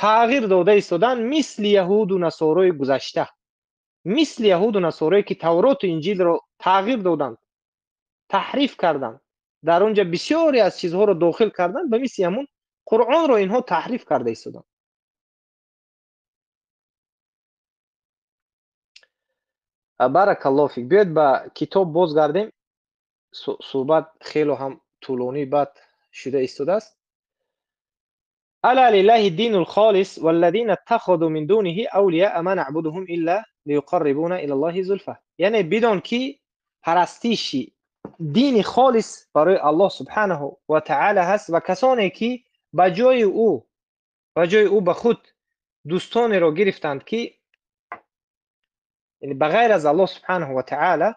тағйир дода истоданд, мисли яҳуду насорои гузашта, мисли яҳуду насорое ки Тавроту Инҷилро тағйир доданд, таҳриф карданд, дар он ҷо бисёре аз чизҳоро дохил карданд, ба мисли ҳамун Қуръонро инҳо таҳриф карда истоданд. Баракаллоҳу фик. Биёед ба китоб бозгардем. Суҳбат хело ҳам тӯлонӣ бад шуда истодааст. Ала лиллаҳи динул холис валлазина иттахазу мин дуниҳи авлияа ма наъбудуҳум илла лиюқаррибуна илаллоҳи зулфа. Яъне бидон ки парастиши дини холис барои Аллоҳ субҳанаҳу ва таъала ҳаст ва касоне ки ба ҷои ӯ ба худ дӯстонеро гирифтанд ки яъне ба ғайр аз Аллоҳ субҳанаҳу ва таъала,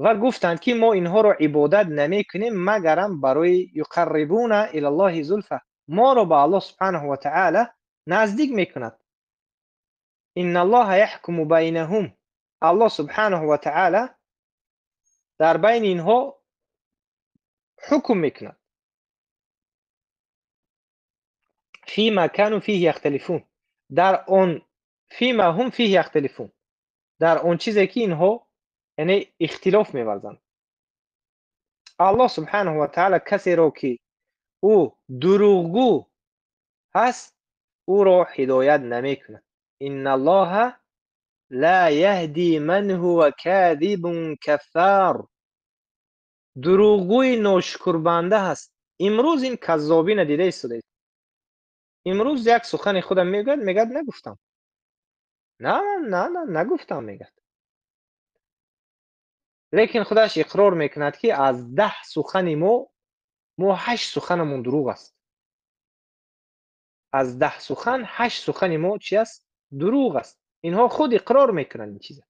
ва гуфтанд ки мо инҳоро ибодат намекунем магарам барои юқаррибуна илаллоҳи зулфа, моро ба Аллоҳ субҳанаҳу ва таъала наздик мекунад. Инналлоҳа яҳкуму байнаҳум, Аллоҳ субҳанаҳу ва таъала дар байни инҳо ҳукм мекунад. Фима кану фиҳи яхталифун, дар он фима ҳум фиҳи яхталифун, дар он чизе ки инҳо яъне ихтилоф меварзанд. Аллоҳ субҳанаҳу ва таъала касеро ки ӯ дурӯғгӯ ҳаст ӯро ҳидоят намекунад. Инналлоҳа ла яҳди ман ҳува кадибун каффар, дурӯғгӯи ношукрбанда ҳаст. Имрӯз ин каззобина дида истодаед. Имрӯз як сухани худам мегӯяд, мегӯяд нагуфтам, на на на нагуфтам мегӯяд, лекин худаш иқрор мекунад ки аз 10 сухани мо 8 суханамон дурӯғ аст. Аз 10 сухан 8 сухани мо чи аст? Дурӯғ аст. Инҳо худ иқрор мекунанд ин чиза.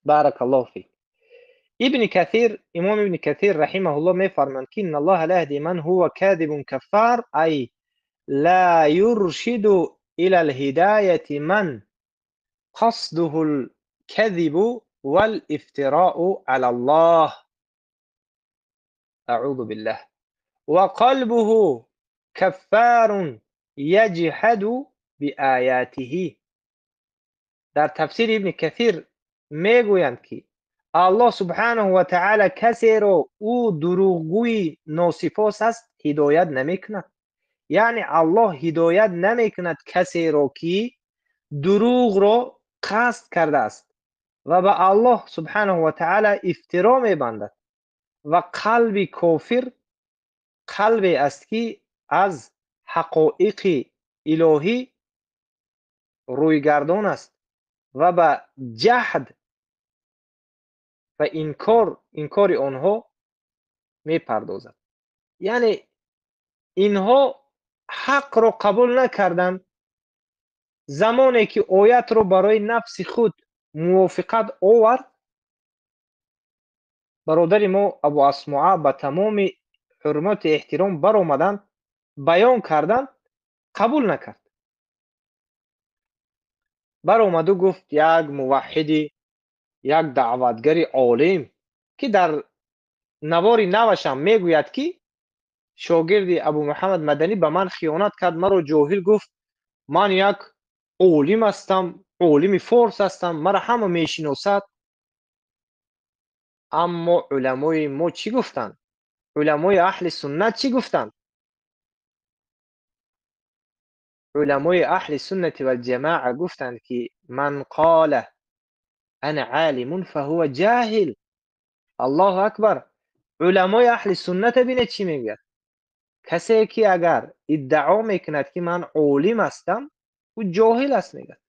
Баракаллоҳу фик. Ибни Касир, имом Ибни Касир раҳимаҳуллоҳ мефармоянд ки инналлоҳа ла яҳди ман ҳува кадибун каффар, ай ла юршиду илал ҳидаяти ман қасдуҳул кадибу вал ифтироу алаллоҳ. Аъузу биллаҳ. Ва қалбуҳу каффарун яҷҳаду биоятиҳи. Дар тафсири Ибни Касир мегӯянд ки Аллоҳ субҳанаҳу ва таъала касеро ӯ дурӯғгӯи носипос аст ҳидоят намекунад. Яъне Аллоҳ ҳидоят намекунад касеро ки дурӯғро қасд кардааст ва ба Аллоҳ субҳанаҳу ва таъала ифтиро мебандад ва қалби кофир қалбе аст ки аз ҳақоиқи илоҳӣ рӯйгардон аст ва ба ҷаҳд ва инкори онҳо мепардозад. Яъне инҳо ҳақро қабул накарданд. Замоне ки оятро барои нафси худ мувофиқат овард, бародари мо Абу Асмоа ба тамоми ҳурмату эҳтиром баромаданд, баён карданд, қабул накард. Баромаду гуфт як муваҳҳиди, як даъватгари олим ки дар навори навашам мегӯяд ки шогирди Абу Муҳаммад Маданӣ ба ман хиёнат кард, маро ҷоҳил гуфт, ман як олим ҳастам, олими форс ҳастам, маро ҳама мешиносад. Аммо уламои мо чӣ гуфтанд? Уламои аҳли суннат чӣ гуфтанд? Уламои аҳли суннати валҷамоа гуфтанд ки ман қола ана олимун фаҳува ҷоҳил. Аллоҳу акбар. Уламои аҳли сунната бинед чӣ мегӯяд? Касе ки агар иддао мекунад ки ман олим ҳастам, ӯ ҷоҳил аст мегӯяд.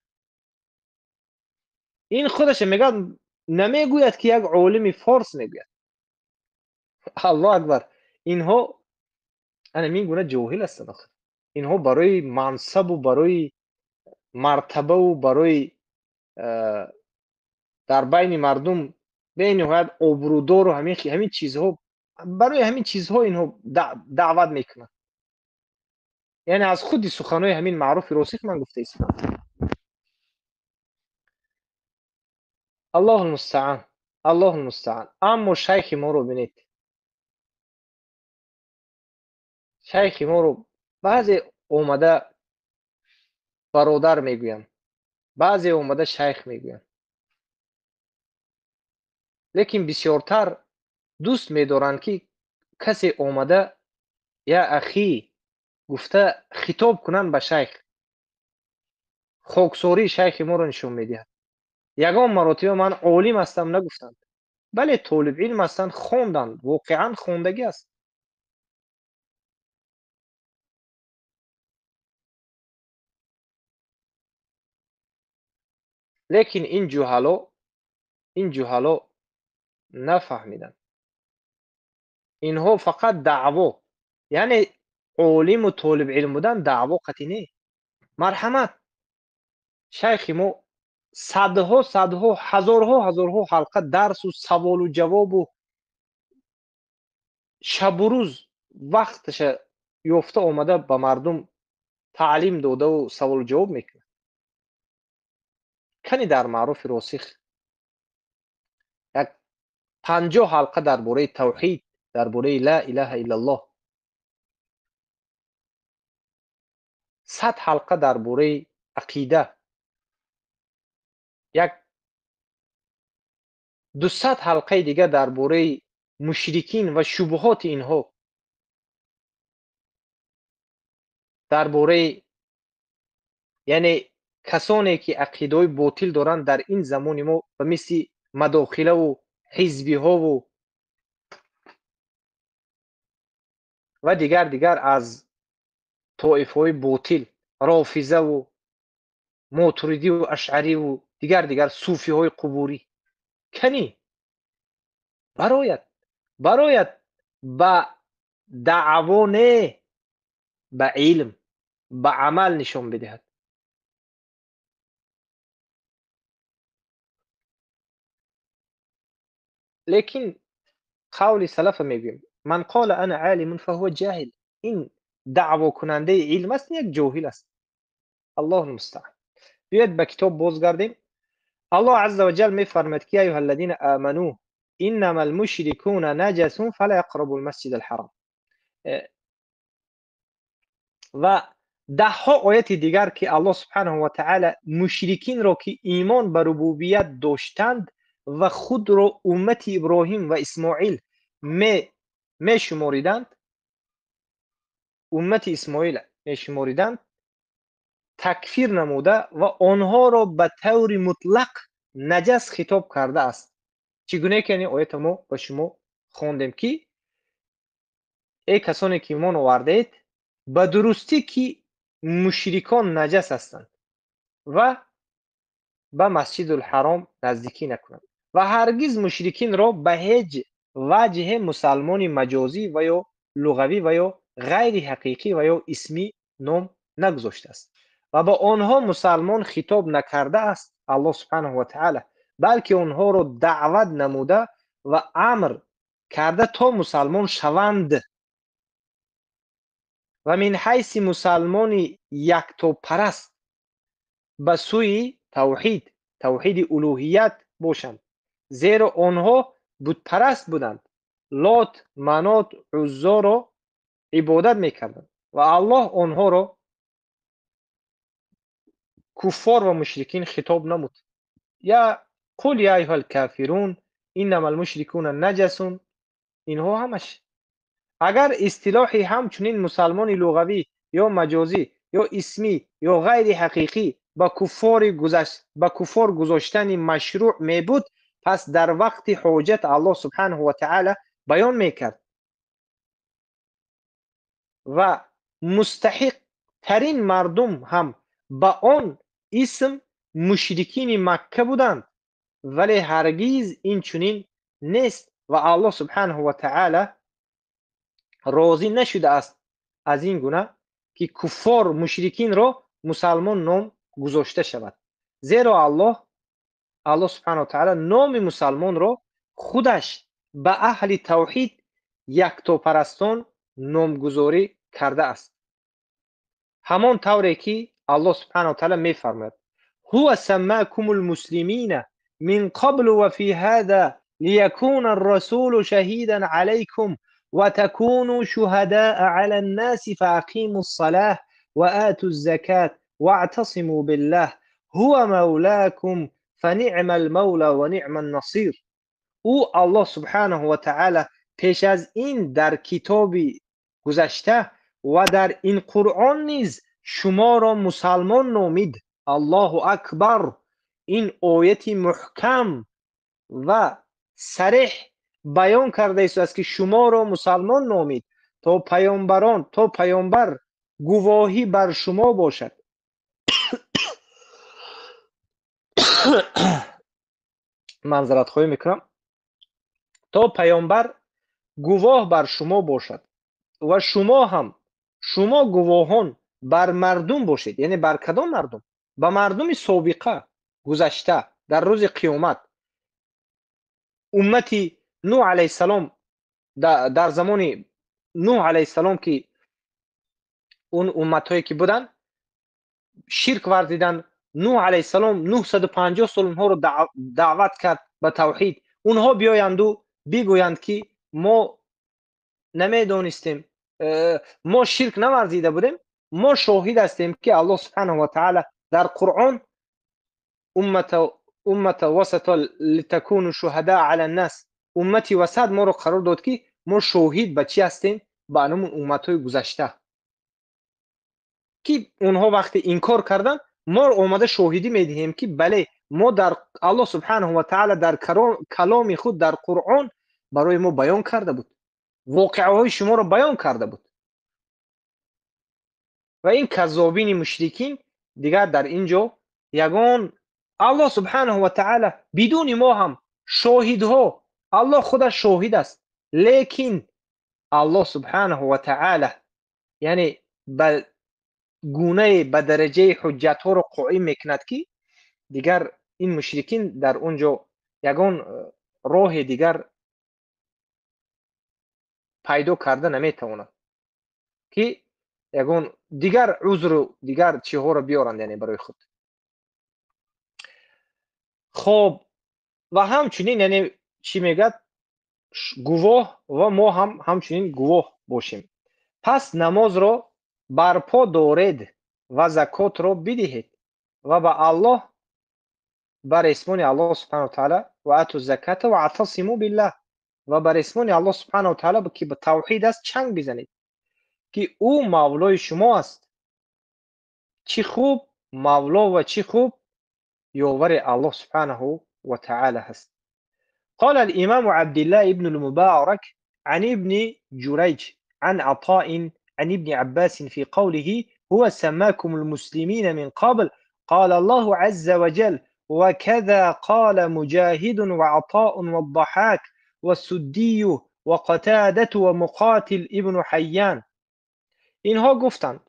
Ин худаша мегӯяд, намегӯяд ки як олими форс мегӯяд. Аллоҳу акбар. Инҳо ана мин гуна ҷоҳил ҳастанд охир. Инҳо барои мансабу барои мартабаву барои дар байни мардум бениҳоят обрӯдору ҳамин чизҳо, барои ҳамин чизҳо инҳо даъват мекунанд. Яъне аз худи суханои ҳамин маъруфи росих ман гуфта истодам. Аллоҳул мустаан, Аллоҳул мустаан. Аммо шайхи моро бинед. Шайхи моро баъзе омада бародар мегӯянд, баъзе омада шайх мегӯянд. Лекин бисёртар дӯст медоранд, ки касе омада я ахи гуфта хитоб кунанд ба шайх. Хоксории шайхи моро нишон медиҳад. Ягон маротиба ман олим ҳастам нагуфтанд. Бале, толибилм ҳастанд, хонданд, воқеан хондагӣ аст. Лекин ин ҷуҳало нафаҳмиданд. Инҳо фақат даъво, яъне олиму толибилм будан даъво қатъӣ не. Марҳамат, шайхи мо садҳо садҳо ҳазорҳо ҳазорҳо ҳалқа дарсу саволу ҷавобу шабу рӯз вақташа ёфта омада ба мардум таълим додаву саволу ҷавоб мекунад. Кани дар маъруфи росих як 50 ҳалқа дар бораи тавҳид, дар бораи ла илаҳа иллаллоҳ, 100 ҳалқа дар бораи ақида, як 200 ҳалқаи дигар дар бораи мушрикин ва шубҳоти инҳо, дар бораи яъне касоне ки ақидаҳои ботил доранд дар ин замони мо ба мисли мадохилаву ҳизбиҳову ва дигар аз тоифҳои ботил, рофизаву мотуридиву ашъариву дигар суфиҳои қубурӣ. Кани барояд ба даъво не, ба илм, ба амал нишон бидиҳад. Лекин қавли салафа мегӯем: ман қола ана алимун фаҳува ҷоҳил. Ин даъвокунандаи илм аст, як ҷоҳил аст. Аллоҳу мустаъан. Биёед ба китоб бозгардем. Аллоҳ азза ва ҷал мефармояд ки аюҳа аллазина аману иннамал мушрикуна наҷасун фала яқрабул масҷидал ҳарам. Ва даҳҳо ояти дигар ки Аллоҳ субҳанаҳу ва таъала мушрикинро ки имон ба рубубият доштанд ва худро уммати Иброҳим ва Исмоил мешумориданд, уммати Исмоил мешумориданд, такфир намуда ва онҳоро ба таври мутлақ наҷас хитоб кардааст. Чӣ гуна ки ин оята мо ба шумо хондем ки эй касоне ки имон овардаед, ба дурустӣ ки мушрикон наҷас ҳастанд ва ба масҷидул ҳаром наздикӣ накунанд ва ҳаргиз мушрикинро ба ҳеҷ ваҷҳе мусалмони маҷозӣ ва ё луғавӣ ва ё ғайри ҳақиқӣ ва ё исмӣ ном нагузоштааст ва ба онҳо мусалмон хитоб накардааст Аллоҳ субҳанаҳу ва таъала, балки онҳоро даъват намуда ва амр карда то мусалмон шаванд. Ва мин ҳайси мусалмони яктопараст ба сӯи тавҳид, тавҳиди улуҳият бошанд, зеро онҳо бутпараст буданд, Лот, Манот, Уззоро ибодат мекарданд ва Аллоҳ онҳоро куффор ва мушрикин хитоб намуд. Я қул я айюҳал кафирун иннамал мушрикуна наҷасун. Инҳо ҳамаш агар истилоҳи ҳамчунин мусалмони луғавӣ ё маҷозӣ ё исмӣ ё ғайри ҳақиқӣ ба куффор гузоштани машрӯъ мебуд, пас дар вақти ҳоҷат Аллоҳ субҳанаҳу ва таъала баён мекард ва мустаҳиқтарин мардум ҳам ба он исм мушрикини Макка буданд, вале ҳаргиз ин чунин нест ва Аллоҳ субҳанаҳу ва таъала розӣ нашудааст аз ин гуна ки куффор мушрикинро мусалмон ном гузошта шавад, зеро Аллоҳ субҳанаҳу ва таъала номи мусалмонро худаш ба аҳли тавҳид яктопарастон номгузорӣ кардааст. Ҳамон тавре ки Аллоҳ субҳанаҳу ва таъала мефармояд: ҳува саммакумул муслимина من قبل وفي هذا ليكون الرسول شهيدا عليكم وتكونوا شهداء على الناس فأقيموا الصلاة وآتوا الزكاة واعتصموا بالله هو مولاكم فنعم المولى ونعم النصير. ӯ Аллоҳ субҳанаҳу ва таъала пеш аз ин дар китоби гузашта ва дар ин Қуръон низ шуморо мусалмон номид. Аллоҳу акбар. Ин ояти муҳкам ва сареҳ баён карда истодааст, ки шуморо мусалмон номид, то паёмбарон, то паёмбар гувоҳӣ бар шумо бошад. Манзаратхоҳӣ мекунам. То паёмбар гувоҳ бар шумо бошад ва шумо ҳам, шумо гувоҳон бар мардум бошед. Яъне бар кадом мардум? Ба мардуми собиқа, гузашта, дар рӯзи қиёмат. Уммати Нӯҳ алайҳиссалом, дар замони Нӯҳ алайҳиссалом, ки он умматҳое ки буданд ширк варзиданд, Нӯҳ алайҳиссалом 950 сол онҳоро даъват кард ба тавҳид. Онҳо биёянду бигӯянд, ки мо намедонистем, мо ширк наварзида будем, мо шоҳид ҳастем, ки Аллоҳ субҳанаҳу ва таъала дар Қуръон уммата васата литакуну шуҳадаа ала ннас, уммати васат моро қарор дод, ки мо шоҳид ба чӣ ҳастем? Ба анамун умматҳои гузашта, ки онҳо вақте инкор карданд, мо омада шоҳидӣ медиҳем, ки бале, мо дар Аллоҳ субҳанаҳу ва таъала дар каломи худ дар Қуръон барои мо баён карда буд, воқеаҳои шуморо баён карда буд. Ва ин каззобини мушрикин дигар дар ин ҷо ягон Аллоҳ субҳанаҳу ва таъала бидуни мо ҳам шоҳидҳо, Аллоҳ худаш шоҳид аст, лекин Аллоҳ субҳанаҳу ва таъала яъне ба гунае, ба дараҷаи ҳуҷҷатҳоро қоим мекунад, ки дигар ин мушрикин дар он ҷо ягон роҳе дигар пайдо карда наметавонад, ки ягон дигар узру дигар чиҳоро биёранд, яъне барои худ. Хоб, ва ҳамчунин яъне чӣ мегӯяд? Гувоҳ, ва мо ҳам ҳамчунин гувоҳ бошем. Пас намозро барпо доред ва закотро бидиҳед ва ба Аллоҳ, ба ресмони Аллоҳ субҳанаҳу ва таъала, ва ату заката ва атасиму биллаҳ, ва ба ресмони Аллоҳ субҳанаҳу ва таъала, ки ба тавҳид аст, чанг бизанед, ки ӯ мавлои шумо аст. Чӣ хуб мавло ва чӣ хуб ёвари Аллоҳ субҳанаҳу ва таъала ҳаст. قال الإمام عبد الله ابن المبارك عن ابن جريج عن عطاء عن ابن عباس في قوله هو سماكم المسلمين من قبل قال الله عز وجل وكذا قال مجاهد وعطاء والضحاك والسدي وقتادة ومقاتل ابن حيان. اینها گفتند.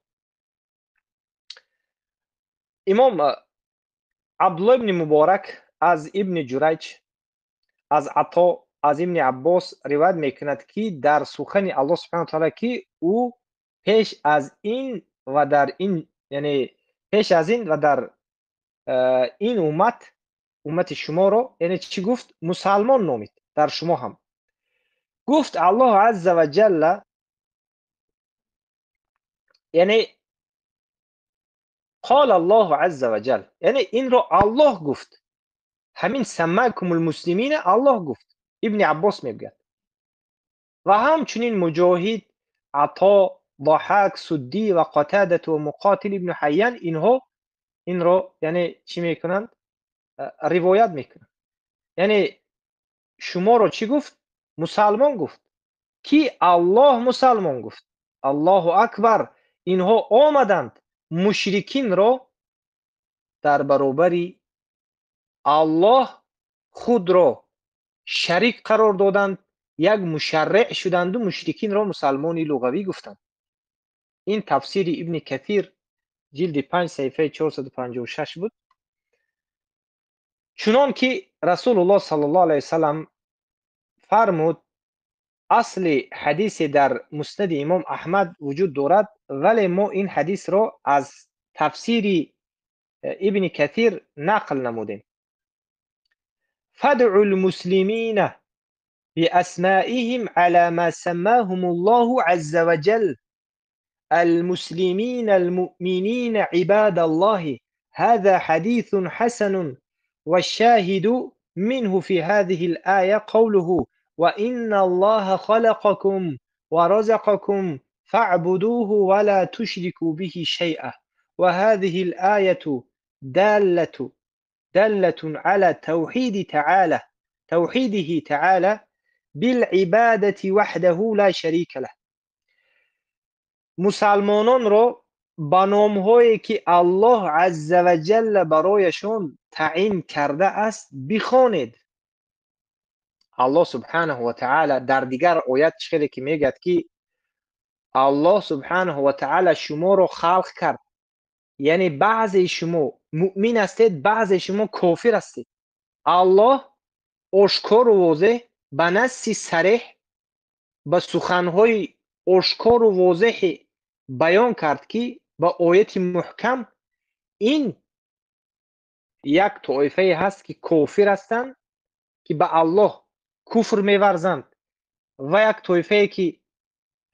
امام عبدالله ابن مبارک از ابن جریج، аз Ато, аз ибни Аббос ривоят мекунад, ки дар сухани Аллоҳ субҳанаҳу ва таъала, ки ӯ пеш аз ин ва дар ин, яъне пеш аз ин ва дар ин уммат, уммати шуморо, яъне чӣ гуфт? Мусалмон номид дар шумо ҳам. Гуфт Аллоҳ азза ва ҷалла, яъне қол Аллоҳу азза ва ҷалл, яъне инро Аллоҳ гуфт. Ҳамин саммакумул муслимина Аллоҳ гуфт. Ибни Аббос мегӯяд. Ва ҳамчунин Муҷоҳид, Ато, Даҳак, Суддӣ ва Қатадату ва Муқотил ибни Ҳайян инҳо инро яъне чӣ мекунанд? Ривоят мекунанд. Яъне шуморо чӣ гуфт? Мусалмон гуфт. Ки Аллоҳ мусалмон гуфт. Аллоҳу акбар. Инҳо омаданд мушрикинро дар баробари Аллоҳ худро шарик қарор доданд, як мушарриъ шуданду мушрикинро мусалмони луғавӣ гуфтанд. Ин тафсири ибни Катир ҷилди 5 саҳифаи 456 буд. Чунон ки Расулуллоҳ саллаллоҳу алайҳи васаллам фармуд, асли ҳадисе дар муснади имом Аҳмад вуҷуд дорад, вале мо ин ҳадисро аз тафсири ибни Катир нақл намудем. فادعوا المسلمين بأسمائهم على ما سماهم الله عز وجل المسلمين المؤمنين عباد الله. هذا حديث حسن، والشاهد منه في هذه الآية قوله وإن الله خلقكم ورزقكم فاعبدوه ولا تشركوا به شيئا. وهذه الآية دالة على توحيده تعالى بالعبادة وحده لا شريك له. Мусалмононро ба номҳое ки Аллоҳ азза ва ҷалла барояшон таъин кардааст бихонед. Аллоҳ субҳанаҳу ва таъала дар дигар оят чӣ хеле ки мегӯяд ки Аллоҳ субҳанаҳу ва таъала шуморо халқ кард, яъне баъзеи шумо муъмин ҳастед, баъзеи шумо кофир ҳастед. Аллоҳ ошкору возеҳ ба насси сареҳ, ба суханҳои ошкору возеҳе баён кард ки ба ояти муҳкам ин як тоифае ҳаст ки кофир ҳастанд, ки ба Аллоҳ куфр меварзанд, ва як тоифае ки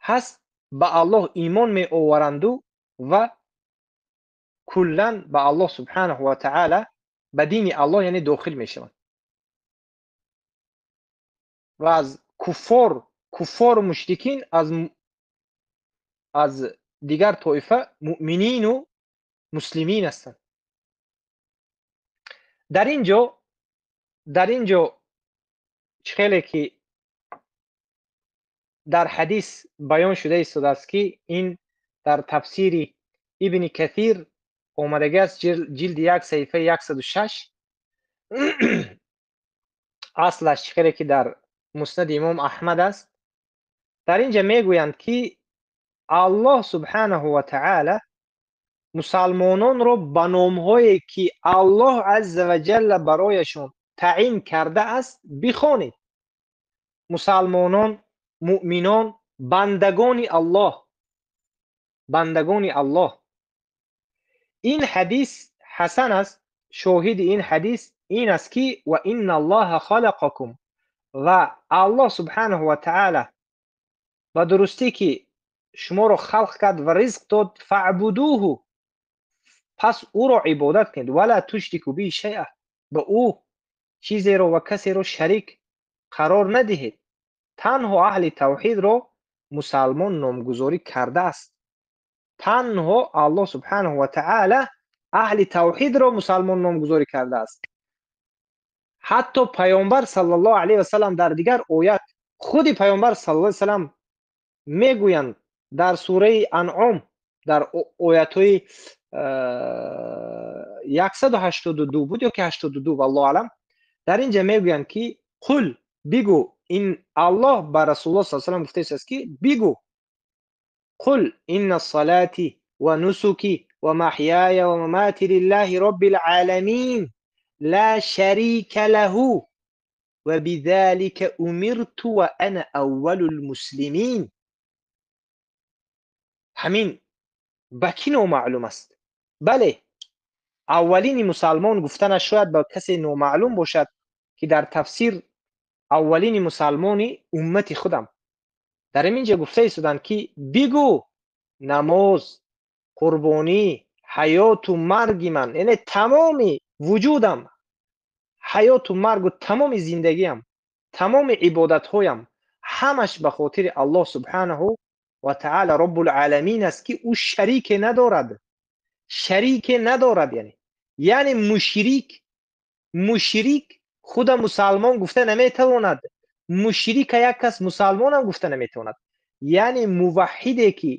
ҳаст ба Аллоҳ имон меоваранду ва куллан ба Аллоҳ субҳанаҳу ва таъала ба дини Аллоҳ яъне дохил мешаванд. Ва аз куффору мушрикин аз дигар тоифа муъминину муслимин ҳастанд. Дар ин ҷо чӣ хеле ки дар ҳадис баён шуда истодааст ки ин дар тафсири Ибни Касир омадагӣ аст, ҷилди 1 саҳифаи 106. Аслаш чӣ хеле ки дар Муснади Имом Аҳмад аст. Дар ин ҷа мегӯянд ки Аллоҳ субҳанаҳу ва таъала мусалмононро ба номҳое ки Аллоҳ азза ва ҷалла барояшон таъин кардааст бихонед. Мусалмонон, муъминон, бандагони Аллоҳ, бандагони Аллоҳ. Ин ҳадис ҳасан аст. Шоҳиди ин ҳадис ин аст ки ва инна Аллоҳа халақакум, ва Аллоҳ субҳанаҳу ва таъала ба дурустӣ ки шуморо халқ кард ва ризқ дод, фаъбудуҳу, пас ӯро ибодат кунед, вала тушрику биҳи шайъа, ба ӯ чизеро ва касеро шарик қарор надиҳед. Танҳо аҳли тавҳидро мусалмон номгузорӣ кардааст. Танҳо Аллоҳ субҳанаҳу ва таъала аҳли тавҳидро мусалмон номгузорӣ кардааст. Ҳатто Пайғамбар саллаллоҳу алайҳи васаллам дар дигар оят худи Пайғамбар саллаллоҳу алайҳи васаллам мегӯянд дар сураи Анъом дар оятҳои 182 буд ё ки 82, валлоҳу аълам. Дар ин ҷа мегӯянд ки қул, бигӯ, ин Аллоҳ ба Расулуллоҳ саллаллоҳу алайҳи васаллам гуфтааст ки бигӯ қул инна салати ва нусуки ва маҳяя ва мамати лиллаҳи роббил оламин ла шарика лаҳу ва бизалика умирту ва ана аввалул муслимин. Ҳамин ба кӣ номаълум аст? Бале, аввалини мусалмон гуфтанаш шояд ба касе номаълум бошад ки дар тафсир аввалини мусалмони уммати худам. Дар ин ҷа гуфта истоданд ки бигӯ намоз, қурбонӣ, ҳаёту марги ман, яъне тамоми вуҷудам, ҳаёту маргу тамоми зиндагиам, тамоми ибодатҳоям ҳамаш ба хотири Аллоҳ субҳанаҳу ва таъала роббул оламин аст ки ӯ шарике надорад, шарике надорад. Яъне мушрик худа мусалмон гуфта наметавонад, мушрика як кас мусалмонам гуфта наметавонад. Яъне муваҳҳиде ки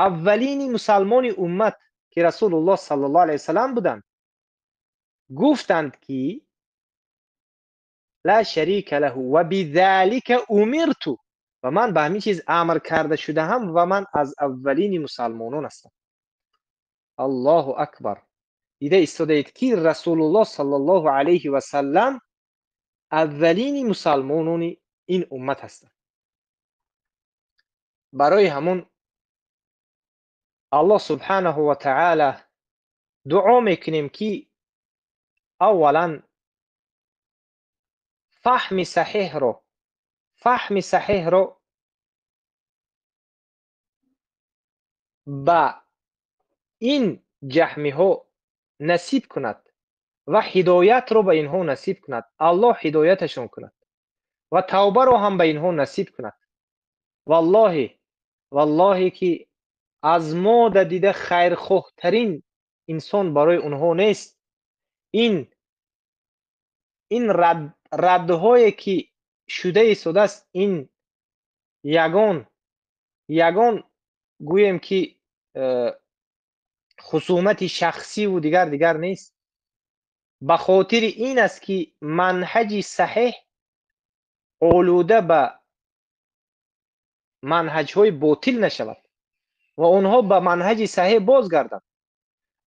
аввалини мусалмони уммат ки Расулуллоҳ саллаллоҳу алайҳи васаллам буданд, гуфтанд ки ла шарика лаҳу ва бизалика умирту, ва ман ба ҳамин чиз амр карда шудаам ва ман аз аввалини мусалмонон ҳастам. Аллоҳу акбар. Дида истодаед ки Расулуллоҳ саллаллоҳу алайҳи васаллам аввалини мусалмонони ин уммат ҳастанд. Барои ҳамун Аллоҳ субҳанаҳу ва таъала дуо мекунем ки аввалан фаҳми саҳеҳро ба ин ҷаҳмиҳо насиб кунад ва ҳидоятро ба инҳо насиб кунад. Аллоҳ ҳидояташон кунад ва тавбаро ҳам ба инҳо насиб кунад. Валлоҳи ки аз мо дида хайрхоҳтарин инсон барои онҳо нест. Ин раддҳое ки шуда истодааст, ин ягон гӯем ки хусумати шахсиву дигар нест. Ба хотири ин аст ки манҳаҷи саҳеҳ олуда ба манҳаҷҳои ботил нашавад ва онҳо ба манҳаҷи саҳеҳ бозгарданд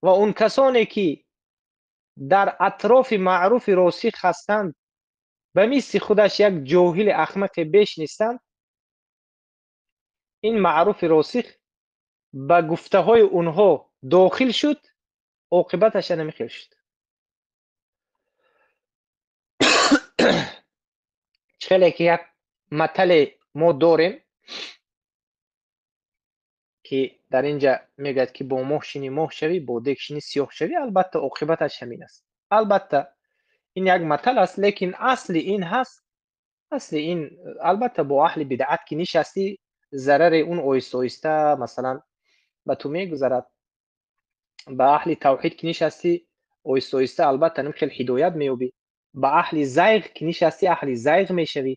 ва он касоне ки дар атрофи маъруфи росих ҳастанд ба мисли худаш як ҷоҳили ахмақе беш нестанд. Ин маъруфи росих ба гуфтаҳои онҳо дохил шуд, оқибаташа намехел шуд. Хеле ки як матале мо дорем ки дар инҷа мегӯяд ки бо моҳ шинӣ моҳ шавӣ, бо дег шинӣ сиёҳ шавӣ. Албатта оқибаташ ҳамин аст. Албатта ин як матал аст, лекин асли ин ҳаст. Асли ин албатта бо аҳли бидъат ки нишастӣ, зарари он оҳиста оҳиста масалан ба ту мегузарад. Ба аҳли тавҳид ки нишастӣ, оҳиста оҳиста албатта ним хел ҳидоят меёбӣ. Ба аҳли зайғ ки нишастӣ, аҳли зайғ мешавӣ.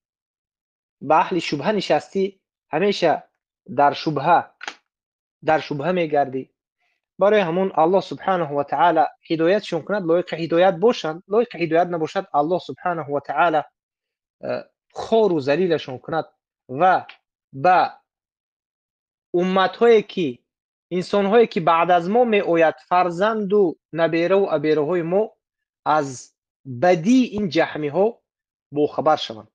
Ба аҳли шубҳа нишастӣ, ҳамеша дар шубҳа мегардӣ. Барои ҳамон Аллоҳ субҳанаҳу ва таъала ҳидоятшон кунад, лоиқи ҳидоят бошанд, лоиқи ҳидоят набошад, Аллоҳ субҳанаҳу ва таъала хору залилашон кунад ва ба умматҳое ки инсонҳое ки баъд аз мо меояд, фарзанду набераву абераҳои мо аз бадии ин ҷаҳмиҳо бохабар шаванд.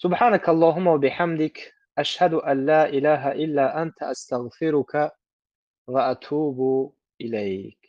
سبحانك اللهم وبحمدك أشهد أن لا إله إلا أنت أستغفرك وأتوب إليك.